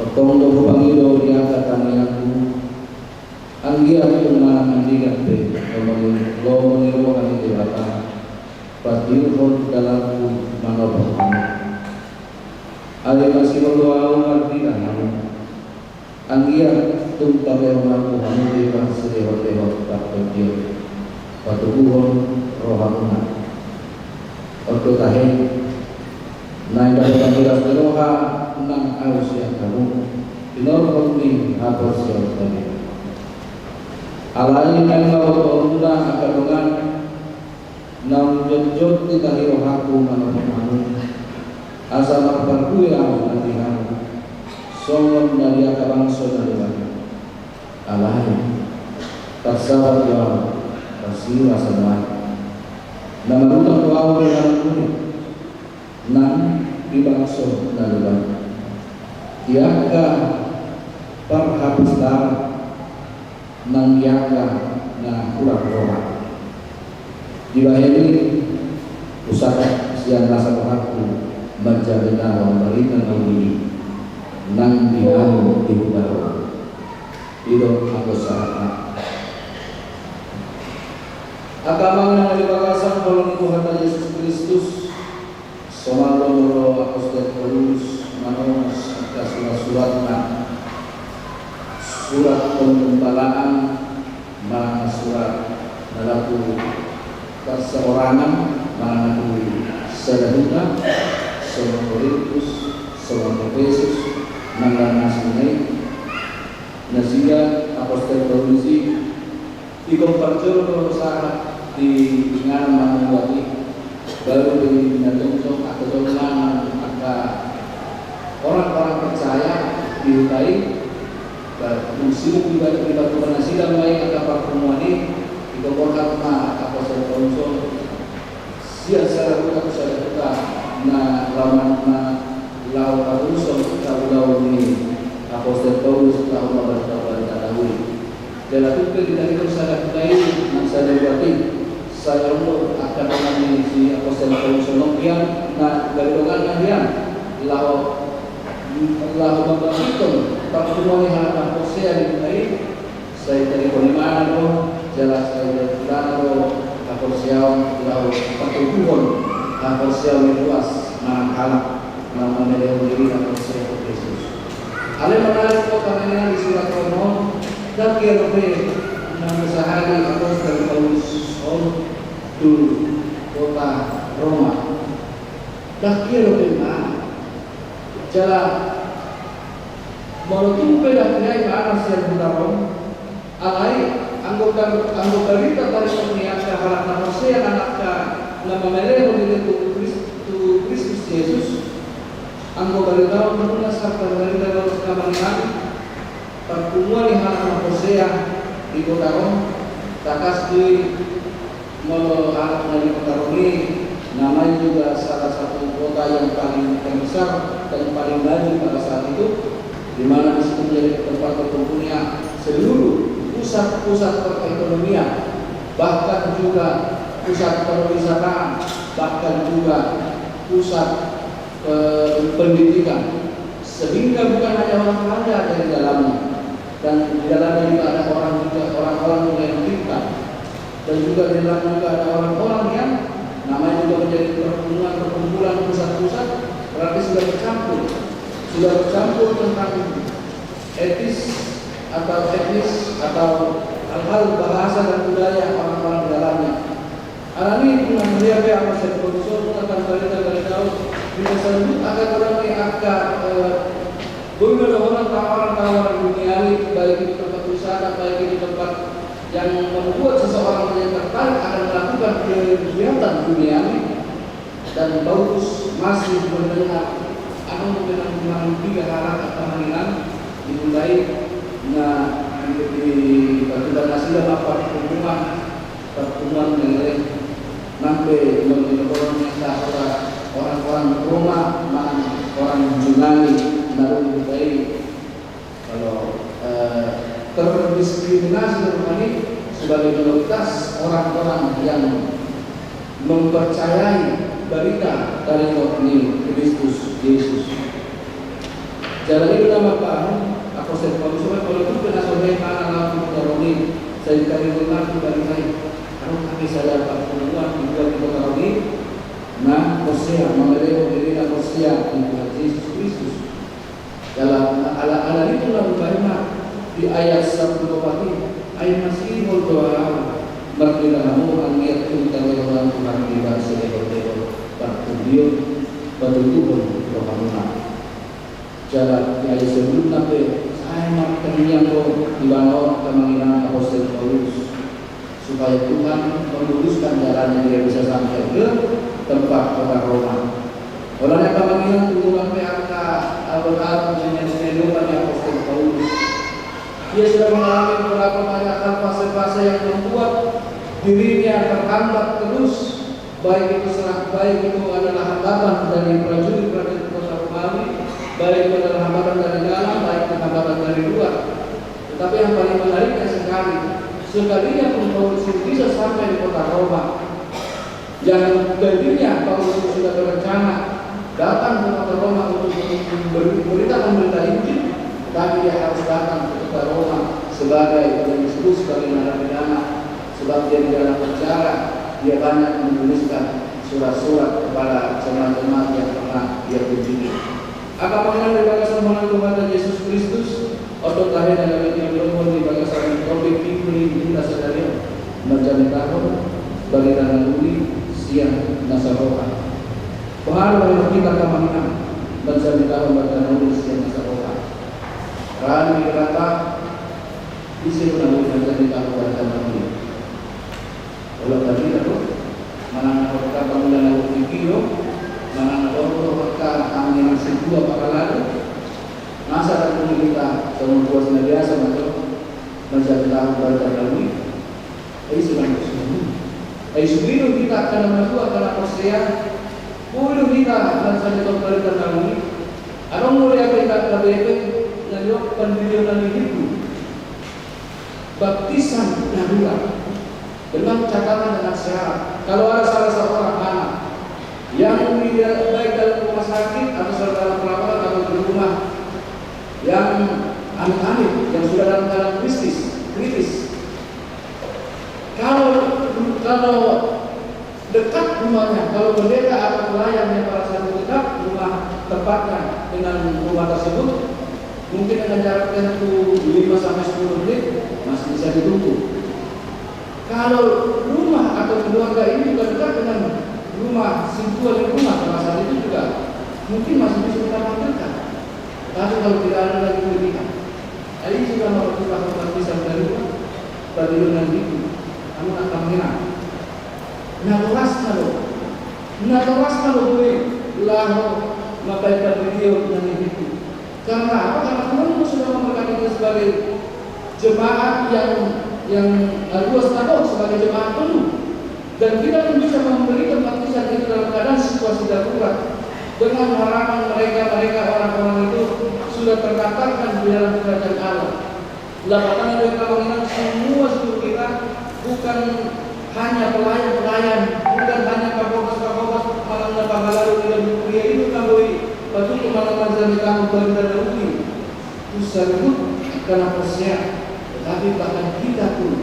Tongtong do hupangido di angka tangiangku, anggiat tung manang andigan pe lomo ni, lomo ni roha ni Debata patiuhon dalanku manopot hamu. Ai masihol do ahu mardila hamu, anggiat tung talehon ahu tu hamu deba silehon-lehon partondion, patoguhon rohamuna. On do tahe, naeng dapot las ni roha nang ahu sian hamu, hinorhon ni haporseaonta be. Alai naeng ma botoonmuna angka dongan, naung jonjon titah ni rohangku manopot hamu, asa marparbue ahu nang di hamu, songon na di angka bangso na leban. Alai, tarsahat do ahu, tarsiura samuana. Na marutang do ahu di halak Jahudi nang di bangso na leban, di angka parhapistaran nang di angka na hurang roha. Dibahen i, husangkap sian nasa rohangku manjamitahon barita na uli i nang di hamu di huta Rom. I do anggo sahatna. Angka amang inang na di bagasan holong ni Tuhanta Jesus Kristus, somal do molo apostel Paulus manonos angka surat-suratna, surat penggembalaan manang surat na laho parsaorangan manang na tu sada huta, songon Korintus, songon Epesus, nang na asing i. Nasida apostel Paulus i ingkon parjolo do sahat di inganan manang luat i, baru do i na jongjong angka jolma nang angka orang-orang percaya di huta i. Ba dung sibuk di batu, di batu nasida ma i angka parpunguan i, ingkon borhat ma apostel Paulus on sian sada huta tu sada huta, na laho, na laho parurushon angka ulaon ni apostel Paulus laho mambaritahon barita na uli. Jala tung pe di taringot sada huta i nang sada luat i, sai ro do angka dongan ni si apostel Paulus on, hian na gabe donganna hian laho, laho mambangkithon parpunguan ni halak na porsea di huta i. Sai taripon ibana do, jala sai taripon ibana do haporseaon laho patoguhon haporseaon ni ruas manang halak na mamelehon dirina porsea tu Jesus. Alai menarik do karena di surat Roma on, ndang hea dope na sahali apostel Paulus on tu kota Roma. Ndang hea dope ma. Jala molo tung pe ndang hea ibana sian huta Rom, alai anggo bar-, anggo barita taringot ni angka halak na porsea nang angka na mamelehon diri tu Kris-, tu Kristus Jesus, anggo barita on munas angka barita na uli, angka amang inang, parpunguan ni halak na porsea di kota Rom, tangkas do i molo halak na di kota Rom i, namanya juga salah satu kota yang paling, yang besar dan paling maju pada saat itu, di mana di situ menjadi tempat berkumpulnya seluruh pusat-pusat perekonomian, bahkan juga pusat perwisataan, bahkan juga pusat, eh, pendidikan. Sehingga bukan hanya orang kaya ada di dalamnya, dan di dalamnya juga ada orang juga, orang-orang juga yang pintar, dan juga di dalamnya juga ada orang-orang yang namanya juga menjadi perkumpulan-perkumpulan, pusat-pusat, berarti sudah bercampur, sudah bercampur tentang etis atau etnis atau hal-hal bahasa dan budaya orang-orang di dalamnya. Alani i, nunga mauliate apostel Paulus on, nunga tarbarita, tarbarita on, bisa saluhut angka godang ni angka, eh, boi ma dohonon tawaran-tawaran duniawi, baik itu tempat wisata, baik itu tempat yang membuat seseorang menjadi tertarik akan melakukan kegiatan duniawi. Dan Paulus masih mendengar, adong pe nang manang piga halak angka amang inang, di huta i, na di, di baturan nasida ma parpunguan, parpunguan na i, nang pe molo di dohonon ni angka orang-orang Roma manang orang Yunani na adong di huta i. Kalau, eh, terdiskriminasi rupani sebagai minoritas orang-orang yang mempercayai barita taringot ni Kristus Jesus. Jala i do na mambahen apostel Paulus on, molo tung pe na so hea ibana laho tu kota on i, sai taringot ma tu barita i. Adong hape sada parpunguan di kota on i na porsea, mamelehon dirina porsea di Tuhan Jesus Kristus. Jala ala, alani i tung na mambahen ma di ayat sampulu opat i, ai masihol do ahu marnida hamu anggiat tung talehon Tuhan i bangso, ehon-ehon, partondion, patuduhon rohamuna. Jala di ayat saluhutna pe sae martangiang do ibana on, angka amang inang, apostel Paulus, supaya Tuhan memuluskan jalannya, dia bisa sampai ke tempat kota Roma. Holan i, angka amang inang, tung pe angka abot-abot na niadopan ni apostel Paulus. Ia sudah mengalami beberapa banyak hal, fase-fase yang membuat dirinya terhambat terus, baik itu serang, baik itu adalah hambatan dari prajurit-prajurit kota Romawi, baik itu adalah hambatan dari dalam, baik itu hambatan dari luar. Tetapi yang paling menariknya sekali, sekalinya pun Paulus ini bisa sampai di kota Roma, yang tadinya Paulus itu sudah berencana datang ke kota Roma untuk member-, memberitakan berita Injil, tetapi dia harus datang ke kota Roma sebagai yang disebut sebagai narapidana, sebab dia di dalam penjara, dia banyak menuliskan surat-surat kepada jemaat-jemaat yang pernah dia kunjungi. Angka amang inang di bagasan Tuhanta Jesus Kristus, on do tahe na gabe tinadinghon di bagasan topik minggu ni hita sadari on, manjamitahon barita na uli sian nasa roha. Boha do hita, angka amang inang, manjamitahon barita na uli sian nasa roha? Ra di pikiran ta, ise do na uli manjamitahon barita na uli? Olat barita do, manang na hot angka pangula na hot di pio, manang na hot do angka amang inang sintua parhalado. Masa tung hita songon boas na biasa ma jo manjamitahon barita na uli? Ai ise do na uli? Ai sude do hita angka na matua, angka na porsea, boi do hita manjamitahon barita na uli? Adong molo di angka hita angka bebek na nidok pandirion na nihitu, baptisan darurat. Dengan catatan, dengan syarat. Kalau ada salah seorang anak yang di, baik dalam rumah sakit atau dalam perawatan atau di rumah yang amit-amit, yang sudah dalam keadaan kritis, kritis. Kalau, kalau dekat rumahnya, kalau pendeta atau pelayan yang pada saat itu dekat rumah tempatnya dengan rumah tersebut, mungkin dengan jarak tempuh lima sampai sepuluh menit, masih bisa ditempuh. Kalau rumah atau keluarga ini juga dekat dengan rumah, sintua di rumah, pada saat itu juga mungkin masih bisa kita panggilkan. Tapi kalau tidak ada lagi pilihan, ai ise do na uli baptisan darurat, pandirion na nihitu? Hamu angka amang inang, natorasna do, natorasna do boi laho mambahen pandirion na nihitu. Karena apa? Karena Tuhan pun sudah memberkati kita sebagai jemaat yang, yang, eh, ruas tano, sebagai jemaat penuh. Dan kita pun bisa memberikan baptisan itu dalam keadaan situasi darurat. Dengan harapan mereka, mereka orang-orang itu sudah terdaftarkan di dalam kerajaan Allah. Lapatanna do, angka amang inang, semua seluruh kita bukan hanya pelayan-pelayan, bukan hanya parhobas-parhobas, manang na parhalado di dalam kuria itu, na boi Patut ma na manjadi tanggung barita na uli tu saluhut angka na porsea, tetapi bahkan hita pun,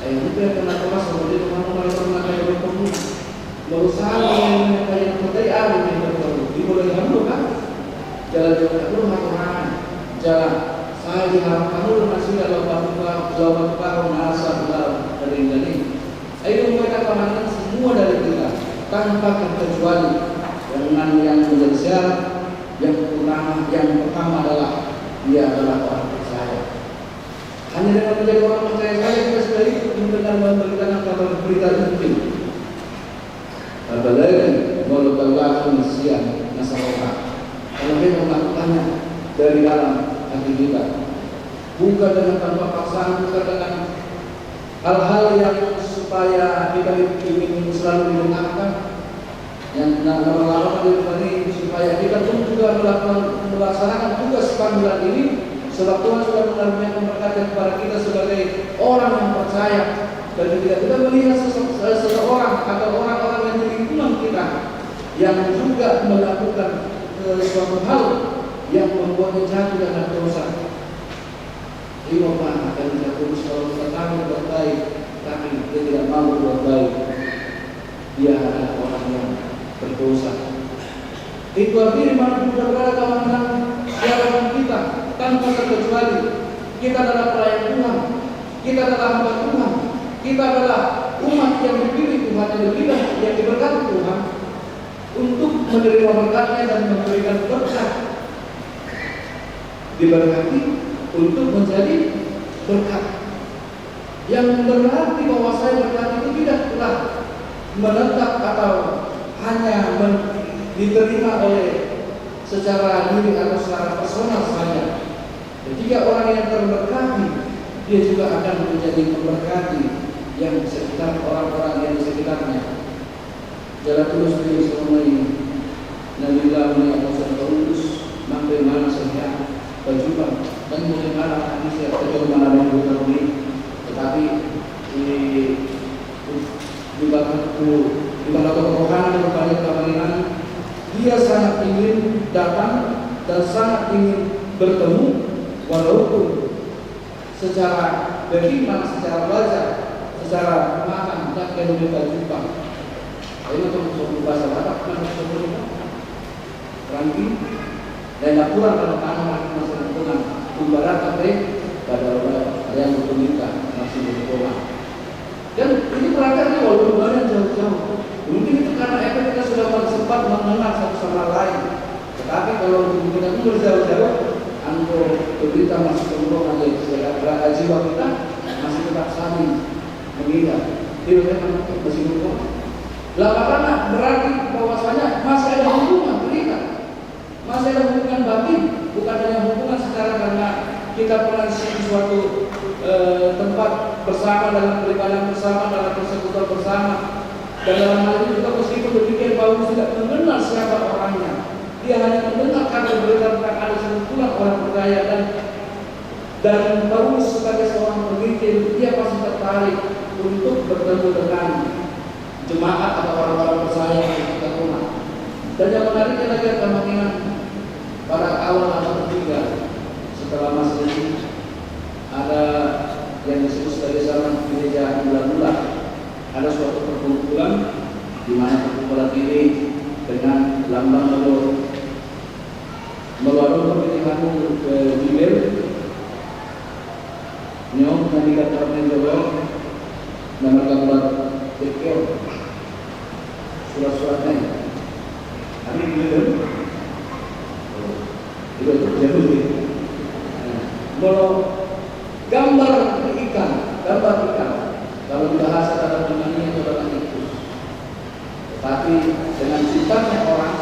ai hita angka na porsea, molo dia tongtong maraton na kaya bertemu. Molo salah na kaya na potai ari na bertemu, dimulai hamu kan? Jala jala hamu hatorangan, jala sai diharap hamu do nasida laho patupa, laho patupa nasa ulaon na ringgan i. Ayo, mereka kemarin semua dari kita tanpa terkecuali, dengan yang menjadi syarat yang pertama, yang pertama adalah dia adalah orang percaya. Hanya dengan menjadi orang percaya saja kita sudah ikut mendengar, memberitakan kabar berita Injil. Apalagi molo taulahon sian na saroha, kalau memang melakukannya dari dalam hati kita, bukan dengan tanpa paksaan, bukan dengan hal-hal yang supaya kita ingin selalu didengarkan, yang na-, na-, na-, supaya kita pun juga melakukan, melaksanakan tugas panggilan ini, sebab Tuhan sudah mengaruniakan berkat kepada kita sebagai orang yang percaya. Dan ketika kita melihat sese-, seseorang atau orang-orang yang di lingkungan kita yang juga melakukan, eh, suatu hal yang membuatnya jatuh dalam dosa, Ima, Pak, akan kita terus kalau kita tahu buat baik, tapi dia tidak mau buat baik. Dia adalah orang yang berdosa. Itu artinya, di mana pun berada kawan-kawan, siapapun kita, tanpa terkecuali, kita adalah pelayan Tuhan, kita adalah hamba Tuhan, kita adalah umat yang dipilih Tuhan, yang dipilih, yang diberkati Tuhan untuk menerima berkatnya dan memberikan berkat. Diberkati untuk menjadi berkat. Yang berarti bahwasanya berkat itu tidaklah menetap atau hanya men-, diterima oleh secara diri atau secara personal saja. Ketika orang yang terberkati, dia juga akan menjadi memberkati yang sekitar, orang-orang yang di sekitarnya. Jala tudos do songon i na nillau ni apostel Paulus, nang pe manang songon hea pajumpang, nang pe manang ise pajumpang manang di hutang i. Tetapi di, di, di bagasan, di bagasan rohana dan pada keamanan, dia sangat ingin datang dan sangat ingin bertemu, walaupun secara daging manang secara wajah, secara makan, ndang gabe pajumpang. Ai ma tong songon bahasa Batak, manang songon i, rangging, lain na hurang dalam tangan, manang songon i, ibarat pe pada orang yang berkemita masih berdoa. Dan ini berangkat dari walaupun hubungan yang jauh-jauh. Mungkin itu karena efek kita sudah sempat mengenal satu sama lain. Tetapi kalau hubungan kita pun berjauh-jauh, anggo berita masih berhubungan, ya, jiwa kita masih tetap saling mengingat. Tidak, memang masih berhubungan. Lah, karena berarti bahwasanya masih ada hubungan, terikat. Masih ada hubungan batin, bukan hanya hubungan secara karena kita pernah di suatu, eh, tempat bersama, dalam peribadahan bersama, dalam persekutuan bersama. Dan dalam hal ini juga meskipun demikian, Paulus tidak mengenal siapa orangnya. Dia hanya mendengar kabar berita tentang ada sekumpulan orang percaya dan Dan Paulus sebagai seorang penginjil, dia pasti tertarik untuk bertemu dengan jemaat atau orang-orang percaya yang di tengah. Dan yang menariknya lagi, teman-teman, pada awal abad ketiga setelah Masehi, ada yang disebut sebagai zaman gereja mula-mula. Ada suatu perkumpulan di mana perkumpulan ini dengan lambang molo Molo adong pe di hamu, eh, Bibel, nyo, na di gambar na di jolo, na margambar dekel, surat-surat na i. Ada di Bibel? Oh, itu, itu, itu. Nah, molo gambar ikan, gambar ikan, kalau di bahasa kata Yunani itu adalah ichthus. Tetapi dengan pintarnya orang,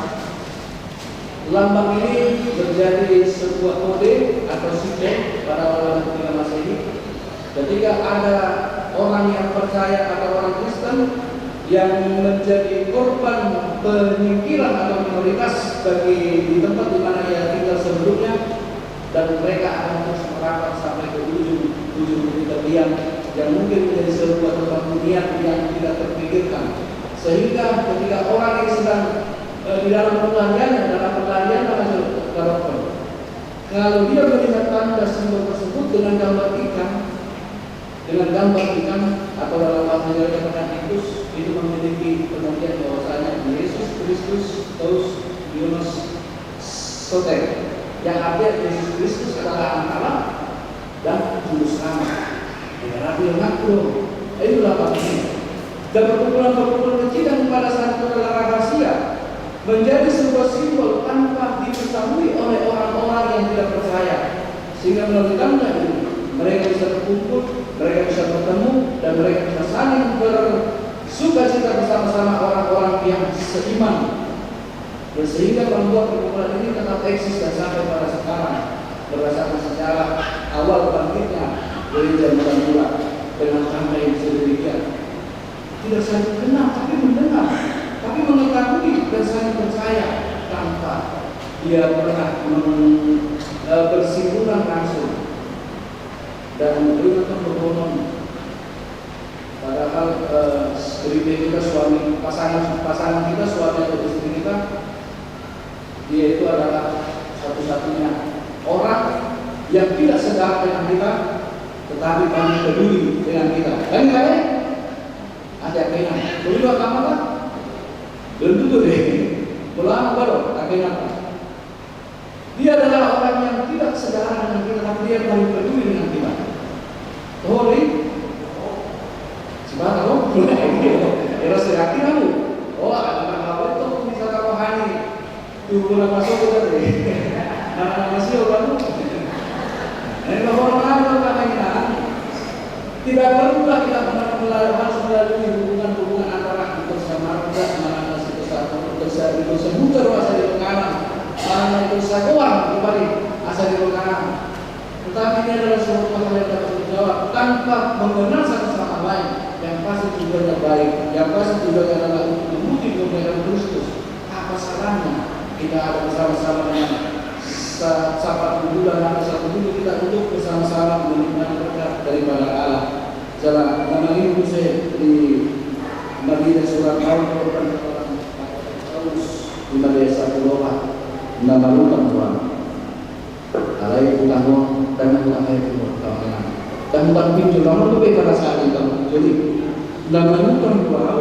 lambang ini menjadi sebuah kode atau simbol pada awal abad ketiga Masehi. Ketika ada orang yang percaya atau orang Kristen yang menjadi korban penyingkiran atau minoritas bagi di tempat di mana ia tinggal sebelumnya, dan mereka akan terus merapat sampai ke ujung, ujung bukit tepian yang mungkin menjadi sebuah tempat hunian yang tidak terpikirkan. Sehingga ketika orang ini sedang Eh, di dalam pelariannya, dalam pelariannya masuk ke rokok. Kalau dia melihat tanda simbol tersebut dengan gambar ikan, dengan gambar ikan atau dalam bahasa Jawa dikatakan ikus, itu memiliki pengertian bahwasanya Yesus Kristus tous Dionos Soter, yang artinya Yesus Kristus adalah Anak Allah dan Juru Selamat. Berarti yang ngaku dong. Itulah maknanya. Dan perkumpulan-perkumpulan kecil yang pada saat itu adalah rahasia menjadi sebuah simbol tanpa diketahui oleh orang-orang yang tidak percaya. Sehingga melalui tanda ini, mereka bisa berkumpul, mereka bisa bertemu, dan mereka bisa saling bersukacita bersama-sama orang-orang yang seiman. Dan sehingga membuat perkumpulan ini tetap eksis dan sampai pada sekarang, berdasarkan sejarah awal bangkitnya gereja mula-mula dengan tanda yang sedemikian. Tidak saling kenal, tapi mendengar, tapi mengetahui dan saling percaya tanpa dia pernah meng- eh, bersinggungan langsung. Dan ingat, teman-teman, padahal, eh, gereja kita, suami, pasangan, pasangan kita, suami atau istri kita, dia itu adalah satu-satunya orang yang tidak sedarah dengan kita, tetapi banyak peduli dengan kita. Kan ya, kan ya? Ada kena. Peduli apa, Pak? Belum tentu deh. Belum apa, belum. Ada kena, Pak. Dia adalah orang yang tidak sedarah dengan kita, tapi dia paling peduli dengan kita. Sorry. Sebentar, oh. Era sehat kamu. Oh, ada apa itu bisa kamu hani? Tubuh nama sobat tadi. Nama nama sio kamu. Ini bahwa mana kamu ini? Tidak perlulah kita melalu-, harus melalui hubungan-hubungan antara keluarga, mana si keluarga, keluarga, keluarga, keluarga, mana keluarga, keluarga, kembali asal di mana. Tetapi ini adalah suatu hal yang dapat dijawab tanpa mengenal satu sama lain. Yang pasti tujuannya baik, yang pasti tujuannya adalah untuk memuji kemuliaan Kristus. Apa salahnya kita ada bersama-sama dengan sa- sahabat bulan atau satu minggu kita untuk bersama-sama menikmati berkat daripada Allah. Jala nama ini saya di Madinah surat Paulus, Paulus di Madinah satu Roma, nama lupa Tuhan. Alai utang on, dan utang air timur, utang menang. Dan utang pinjol, namun itu beda rasa utang pinjol. Nama utang Tuhan,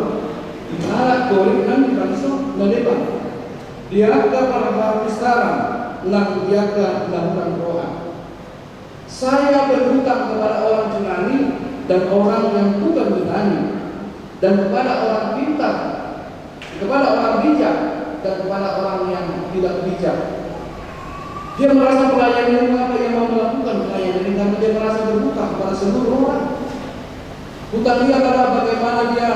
di halak Korint nang di bangso na depan. Di angka parhapistaran nang di angka na hurang roha. Saya berhutang kepada orang Yunani dan orang yang bukan Yunani, dan kepada orang pintar, kepada orang bijak, dan kepada orang yang tidak bijak. Dia merasa pelayanan ini, mengapa ia mau melakukan pelayanan ini? Karena dia merasa berhutang kepada seluruh orang. Hutang ini adalah bagaimana dia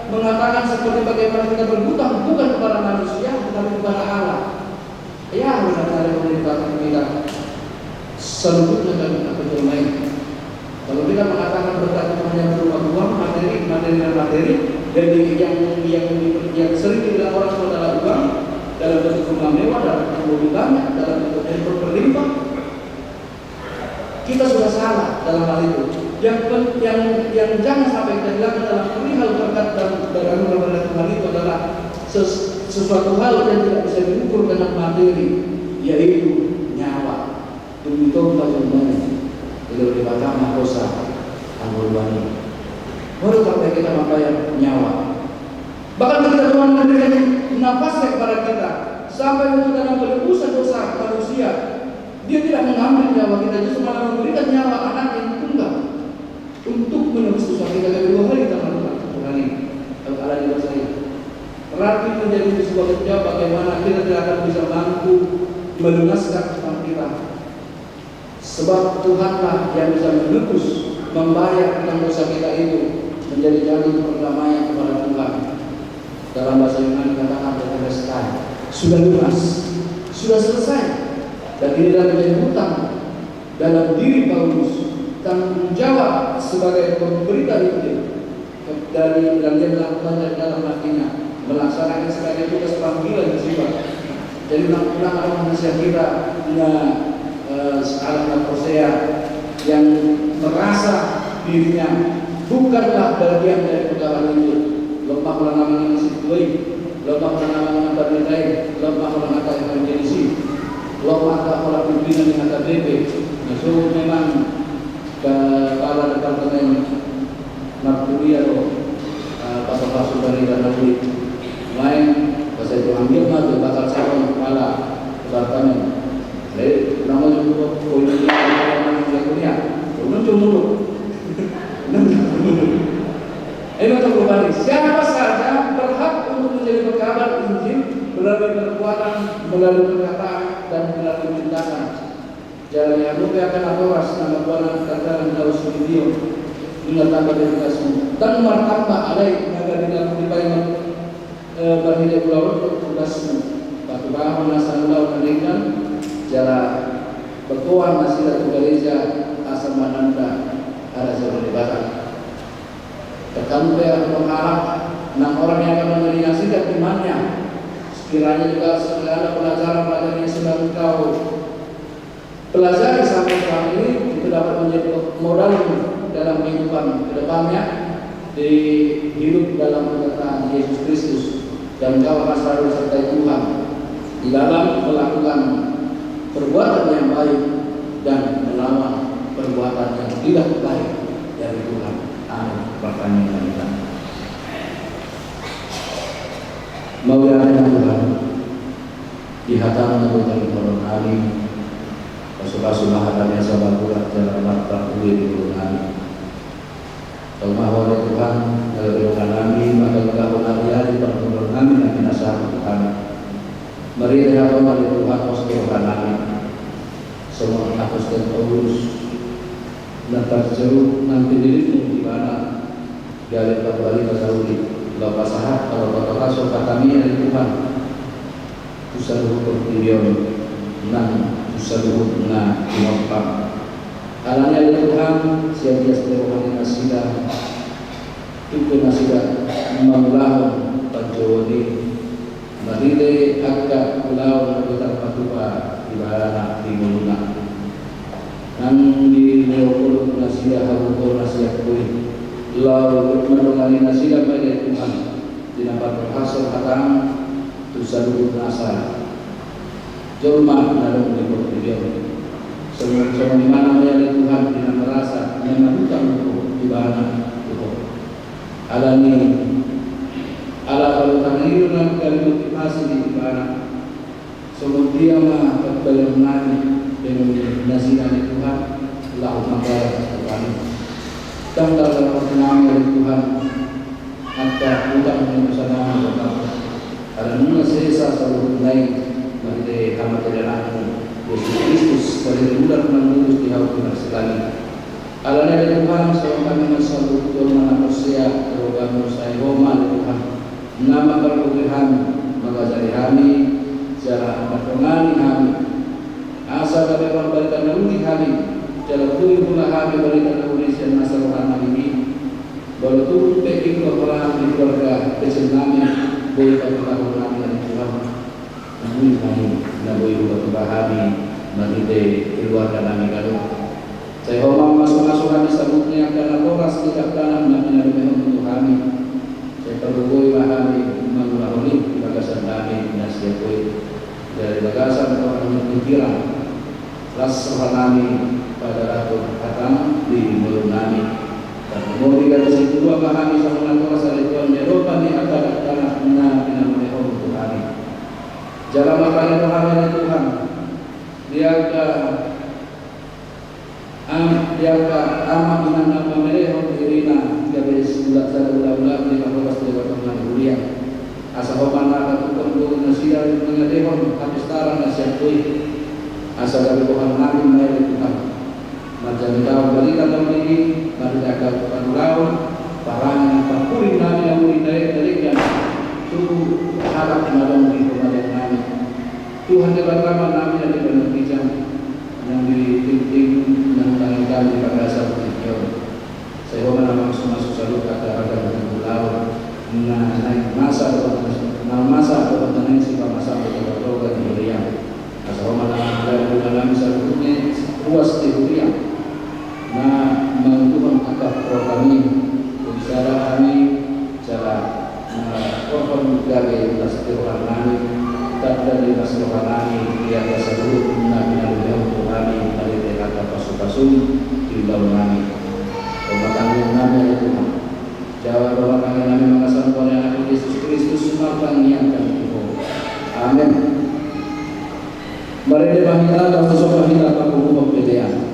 mengatakan seperti bagaimana kita berhutang bukan kepada manusia, tetapi kepada Allah. Ya, benar ada pemerintah kita. Selanjutnya kami akan bermain. Kalau kita mengatakan berkat itu hanya berupa uang, materi, materi dan materi, dan yang, yang, yang sering dibilang orang itu adalah uang, dalam bentuk rumah mewah, dalam bentuk mobil banyak, dalam bentuk handphone berlimpah, kita sudah salah dalam hal itu. Yang, yang, yang jangan sampai kita hilangkan dalam perihal berkat dan, dan anugerah dari Tuhan itu adalah ses- sesuatu hal yang tidak bisa diukur dengan materi, yaitu nyawa. Dumi tompa jumlahnya. Jadi lebih pertama dosa anggur wani. Baru sampai kita membayar nyawa. Bahkan ketika Tuhan memberikan nafasnya kepada kita, sampai untuk dalam penebusan dosa manusia, Dia tidak mengambil nyawa kita, justru malah memberikan nyawa anak yang tunggal untuk menebus dosa kita. Kedua kali kita melakukan Tuhan ini, kalau Allah tidak saya. Berarti menjadi sebuah kejam bagaimana kita tidak akan bisa mampu melunaskan utang kita. Sebab Tuhanlah yang bisa menebus, membayar utang dosa kita itu, menjadi jalan perdamaian kepada Tuhan. Dalam bahasa Yunani katakan tetelestai. Sudah lunas, sudah selesai. Dan ini adalah menjadi hutang dalam diri Paulus, tanggung jawab sebagai pemberita Injil dari, dan dia melakukannya dalam hatinya, melaksanakan sebagai tugas panggilan jiwa. Jadi ulang-ulang, anak manusia kita na, eh, anak manusia yang merasa dirinya bukanlah bagian dari pegawai Injil. Lemah ulang nama ini masih dua ini. Lomak na manang hata beta i, lomak na hata evangelis i, lomak na hata pimpinan ni H K B P, na so memang kepala departemen marturia do, eh, pasal-pasal dari dana uli. Main, pasal itu ambil mah, tu bakal calon kepala departemen. Eh, nama juga, oh, ini dia, nama juga punya. Untung cuma dulu. Untung cuma dulu. Ini untuk pribadi. Siapa saja berhak untuk menjadi pekabar Injil melalui perbuatan, melalui perkataan, dan melalui tindakan. Jala ni hamu pe angka natoras na mamboan hata na laho sidion, nunga tamba be tugasmu. Ndang martamba alai na gabe na dipaima, eh, marhite ulaon dohot tugasmu. Patupahon asa ulaon na denggan, jala betoon nasida tu gareja asa mananda harajaon ni Debata. Tekan pe angka halak, nang orang yang akan menjadi nasida imannya. Sekiranya juga segala pelajaran-pelajaran yang sedang engkau pelajari sampai saat ini itu dapat menjadi modal dalam kehidupan ke depannya, di hidup dalam pengetahuan Yesus Kristus, dan kau akan selalu disertai Tuhan di dalam melakukan perbuatan yang baik dan melawan perbuatan yang tidak baik dari Tuhan. Amin. Pertanyaan kita. Mauliate ma Tuhan. Di hatamu na boi taringot hami, pasu-pasu ma hata ni sababuat jala marparbue di ngolu nami. Tau ma Ho ale Tuhan, na gabe roha nami, mangulahon ari-ari parngoluon nami na pinasahatmu tu hami. Marhite hatamu ale Tuhan, pos do roha nami. Songon apostel Paulus, na tarjou nang pinilitmu ibana, gabe pambarita na uli, laho pasahat, laho patohashon hatami ale Tuhan. Tu saluhut portibi on, nang tu saluhut na tinompang. Alani ale Tuhan, sian ias ni roha ni nasida, tung pe nasida mangulahon panjouon i, marhite angka ulaon na boi tarpatupa ibana di ngoluna. Nang dilehon Ho tu nasida hagogoon na sian Ho i, laho mandongani nasida ma i ale Tuhan. Di na patohashon hatam tu saluhut nasa jolma na adong di portibi on. Songon, songon i ma nang ale Tuhan di na merasa na marhutang do ibana tu Ho. Alani, ala parhutang i do na gabe motivasi di ibana. Songon dia ma pambahenan nami dengan nasida ale Tuhan, laho manggarar Tuhan. Ndang tardapat nami ale Tuhan, angka hutang ni dosa nami dohot. Ala nunga sesa saluhutna i, marhite hamatean ni Anakmu, Jesus Kristus, marhite bulan na mangudus di hau pinarsilami. Alani ale Tuhan, songon hami na saluhut jolma na porsea, rohamu sai Ho ma ale Tuhan. Na mangkaholongi hami, mangajari hami, jala mandongani hami. Asa gabe pambarita na uli hami, jala boi huula hami barita na uli sian nasa roha nami i. Molo tung pe ingkon holan di keluarga kecil nami, boi patupahon hami ale Tuhan. Na uli ma i, na boi hupatupa hami, marhite keluarga nami ganup. Sai Ho ma mamasu-masu hami saluhutna angka natoras di dakdanak na pinadamehonmu tu hami. Sai pargogoi ma hami mangulahon i di bagasan hami na sian Ho i. Jala di bagasan roha ni pikiran, las roha nami padalankon hatam di ngolu nami. Tarlumobi gabe sipulua ma hami songon natoras ale Tuhan di adopan ni angka dakdanak na pinadamehonmu tu hami. Jala martangiang do hami ale Tuhan, di angka Am, di angka ama inang na mamelehon irina, gabe ula-, sada ula-ula di parholas di Debata na huria. Asa Ho ma na patupahon nasida mangalehon hapistaran na sian Ho i. Asa gabe bohal nami ma i ale Tuhan. Manjamitahon barita na uli i, marhite angka parulaon, parange, parpudi nami na uli na denggan tu halak na adong di pamalean nami. Tuhan Debata Ama nami na di banua ginjang, nang di tingting, nang tangiang di bagasan tingki on. Sai Ho ma na mamasu-masu saluhut angka ragam ni ulaon na naeng masa dohot na masa dohot na naeng sipamasaon di toga-toga ni huria. Asa Ho ma na mangalehon nami saluhutna ruas di huria na mangihuthon angka program i. Boi sada hami jala na porhon gabe las Sum di ulaon nami. Tolong tangiang nami, ya Tuhan. Jawab doa nami, nami mangasahon Tuhan Anak Jesus Kristus, Tuhan, tangiang nami tu Ho. Amen. Marende ma hita, tausok ma hita panggogohon pelean.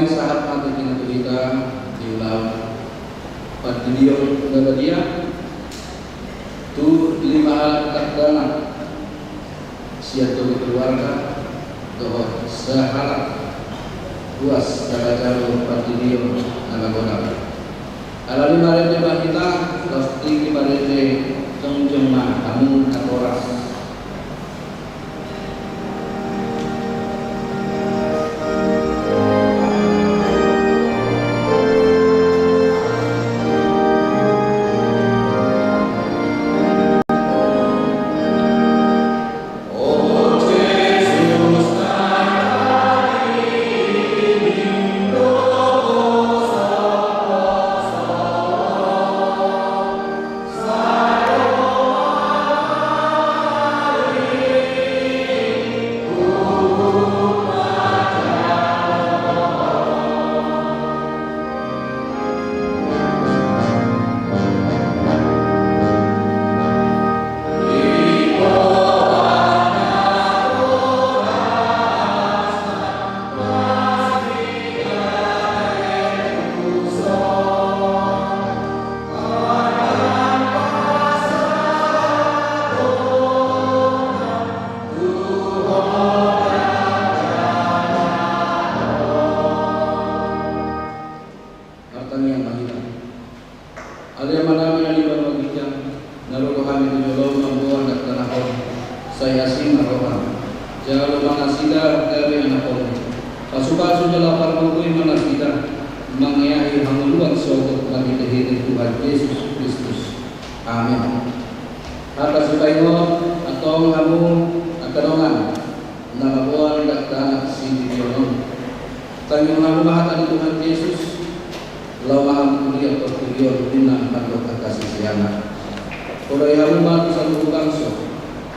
Sahat ma tingki na tu hita di ulaon pandidion na badia tu lima halak dakdanak sian tolu keluarga dohot sahalak ruas na manjalo pandidion na magodang. Alani i marende ma hita, laos tingki marende, jongjong ma hamu natoras. Martangiang ma hita. Ale Amanami na di banua ginjang, na ro do hami tu joloM mamboan dakdanak on, sai asi ma rohaM. Jalo ma nasida gabe anakMu. Pasupasu jala pargogoi ma nasida mangeahi hangoluan sogot marhitehite Tuhan Jesus Kristus. Amen. Hata sipaingot, antong hamu angka dongan na mamboan dakdanak sididion on. Tangihon hamu ma hata ni Tuhan Jesus, laho ma hamu tu dia portibi on, ninna mandok angka siseanna. Podai hamu ma tu saluhut bangso,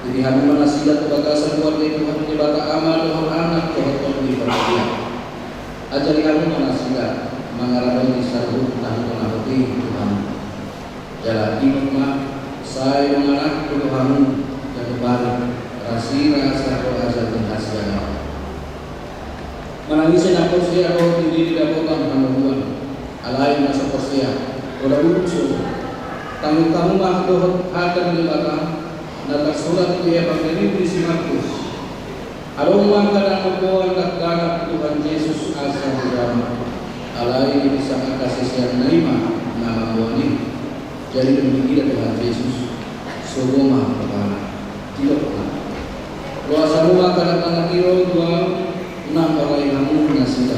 titi hamu ma nasida tu bagasan goar ni Tuhan Debata Ama dohot Anak dohot Tondi Parbadia. Ajari hamu ma nasida mangaradoti saluhut na hutonahon i tu hamu. Jala ingot ma, sai manganak tu hamu, jala bari rasirasa do ajal ni hasiangan on. Manang ise na porsea dohot di dia dapotan hangoluan, alai na so porsea, poda buruk so. Tangihon hamu ma dohot hata ni Debata na tarsurat di Evangelium ni si Markus. Adong ma angka na mamboan dakdanak tu Tuhan Jesus asa dijama, alai dipinsang angka siseanna i ma na mamboan i. Jadi dung diida Tuhan Jesus, sogo ma rohana, didok ma: Loas hamu ma angka dakdanak i ro tu Ahu, unang orai hamu nasida.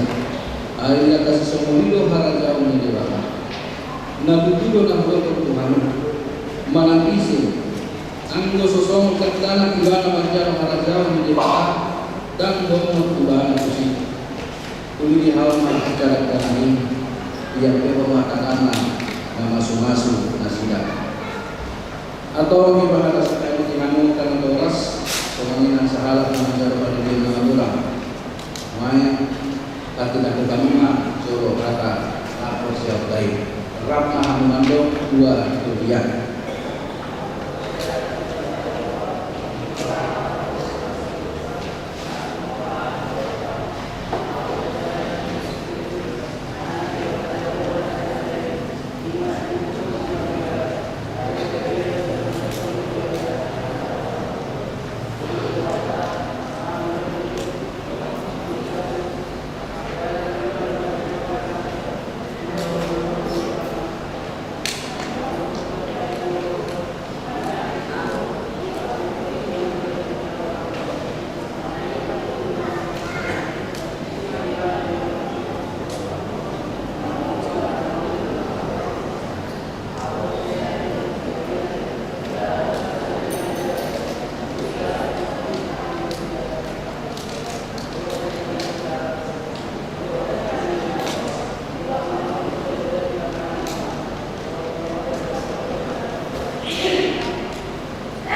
Ai angka sisongon i do harajaon ni Debata. Na tutu do na hudokhon tu hamu, manang ise, anggo so songon dakdanak ibana manjalo harajaon ni Debata, ndang dongan ibana tusi. Uli di hamu ma angka dakdanak i, iangkehon ma tanganna na masumasu nasida. Antong dipahatas hami di hamu angka natoras, songon i nang sahalak na manjalo pandidion na magodang. Nuaeng, partingkahon hamu ma jolo hata na porseaonta i. Rap ma hamu mandok dua tu dia.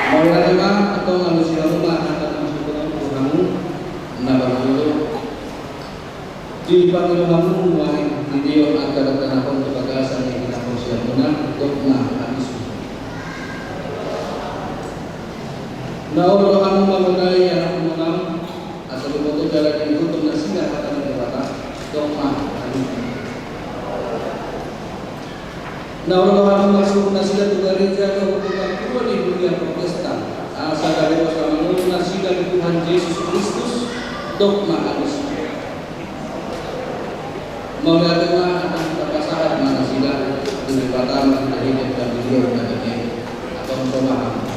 Mauliate ma, antong alusi hamu ma angka na hudokhon tu hamu na parjolo. Dipangido hamu nuaeng, didok angka dakdanak on tu bagasan ni hinaporseaonmuna, dok ma habis. Na olo do hamu mangoloi anakmuna on, asa diboto jala diihuthon nasida hata ni Debata, dok ma: Na olo hamu mangolu nasida tu gareja dohot tu parguruan di dunia Protestan, asa gabe boasa mangolu nasida di Tuhan Jesus Kristus, dok ma alusi. Mauliate ma, tapasahat ma nasida tu Debata marhitehite Evangelium na badia i. Antong so ma hamu.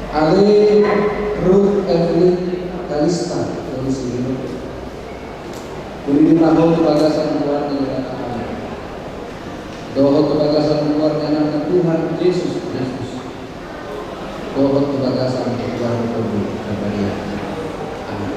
Ale Ruth Evelyn Kalista, dohot tu bagasan goar ni Debata Ama, dohot tu bagasan goar ni Anakna Tuhan Jesus Kristus, dohot tu bagasan goar ni Tondi Parbadia. Amen.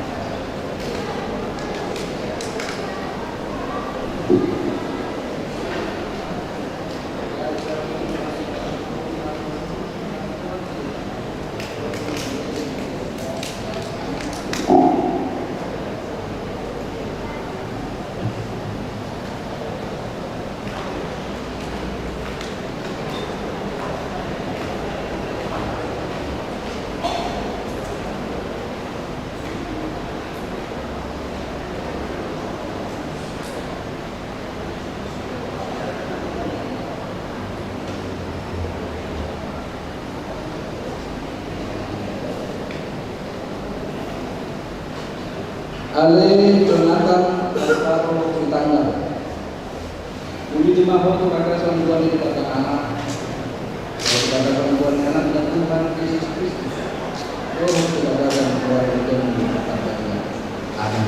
Ale Jonathan Alvaro Fitanggal. Uli di maho tu bagasan goar ni Debata Ama, tu bagasan goar ni Anakna Tuhan Jesus Kristus, dohot tu bagasan goar ni Tondi Parbadia. Amen.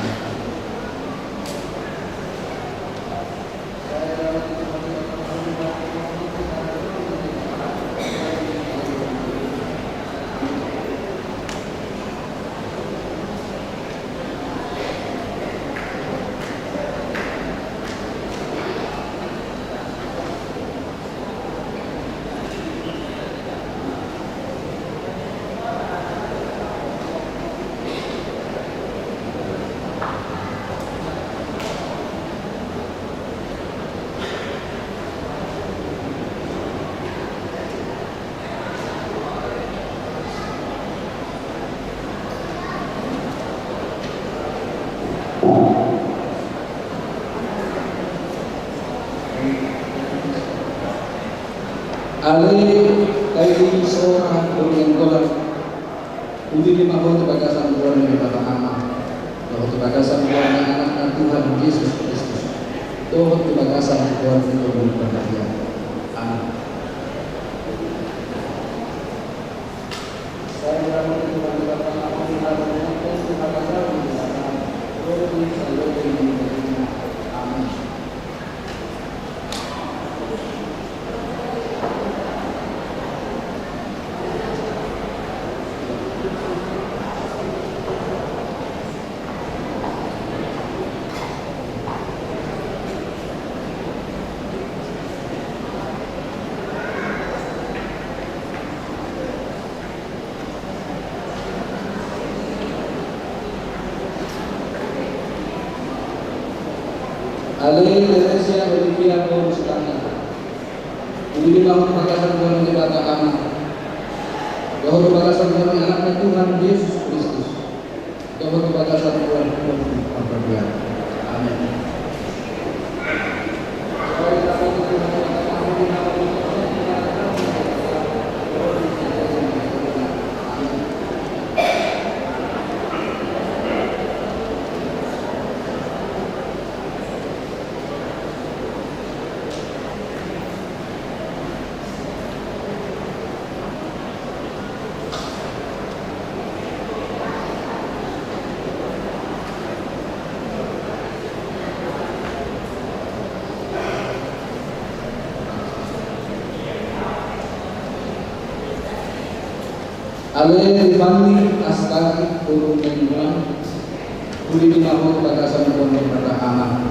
Ale Kaili Sora Bornenggolan, uli di maho tu bagasan goar ni Debata Ama, dohot tu bagasan goar ni Anakna Tuhan Jesus Kristus, dohot tu bagasan goar ni Tondi Parbadia. Amen. Ale Teresia Olivia Paulus Tangga. Uli di maho tu bagasan goar ni Debata Ama, dohot tu bagasan goar ni Anakna Tuhan Jesus Kristus, dohot tu bagasan goar ni Tondi Parbadia. Amen. Ale Rifani Astaki, boru Nainggolan, uli di ma ho tu bagasan goar ni Debata Ama,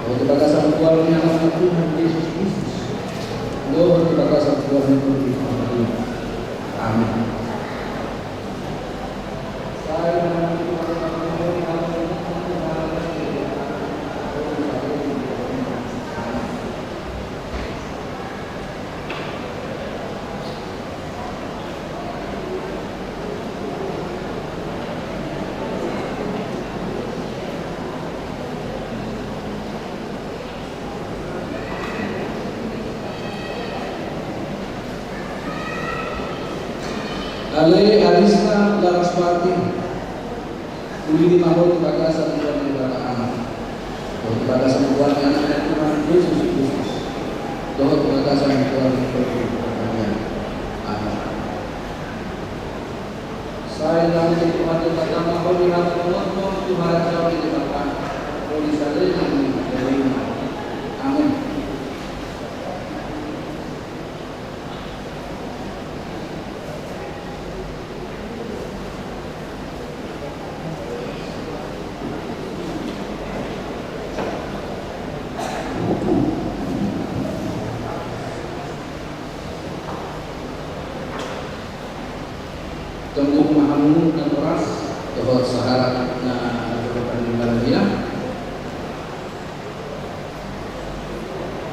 dohot tu bagasan goar ni Anakna Tuhan Jesus Kristus, dohot tu bagasan goar ni Tondi Porbadia. Amin. Ale Arisna Laraspati, uli di ma ho tu bagasan goar ni Debata Ama, dohot tu bagasan goar ni Anakna Tuhan Jesus Kristus, dohot tu bagasan goar ni Tondi Porbadia. Amin. Sai diramoti Tuhan Debata ma ho di harajaon, tu harajaon ni Debata, ro di saleleng ni lelengna. Amin. Tongtong ma hamu natoras dohot sahalak na jolo parnindalan dia.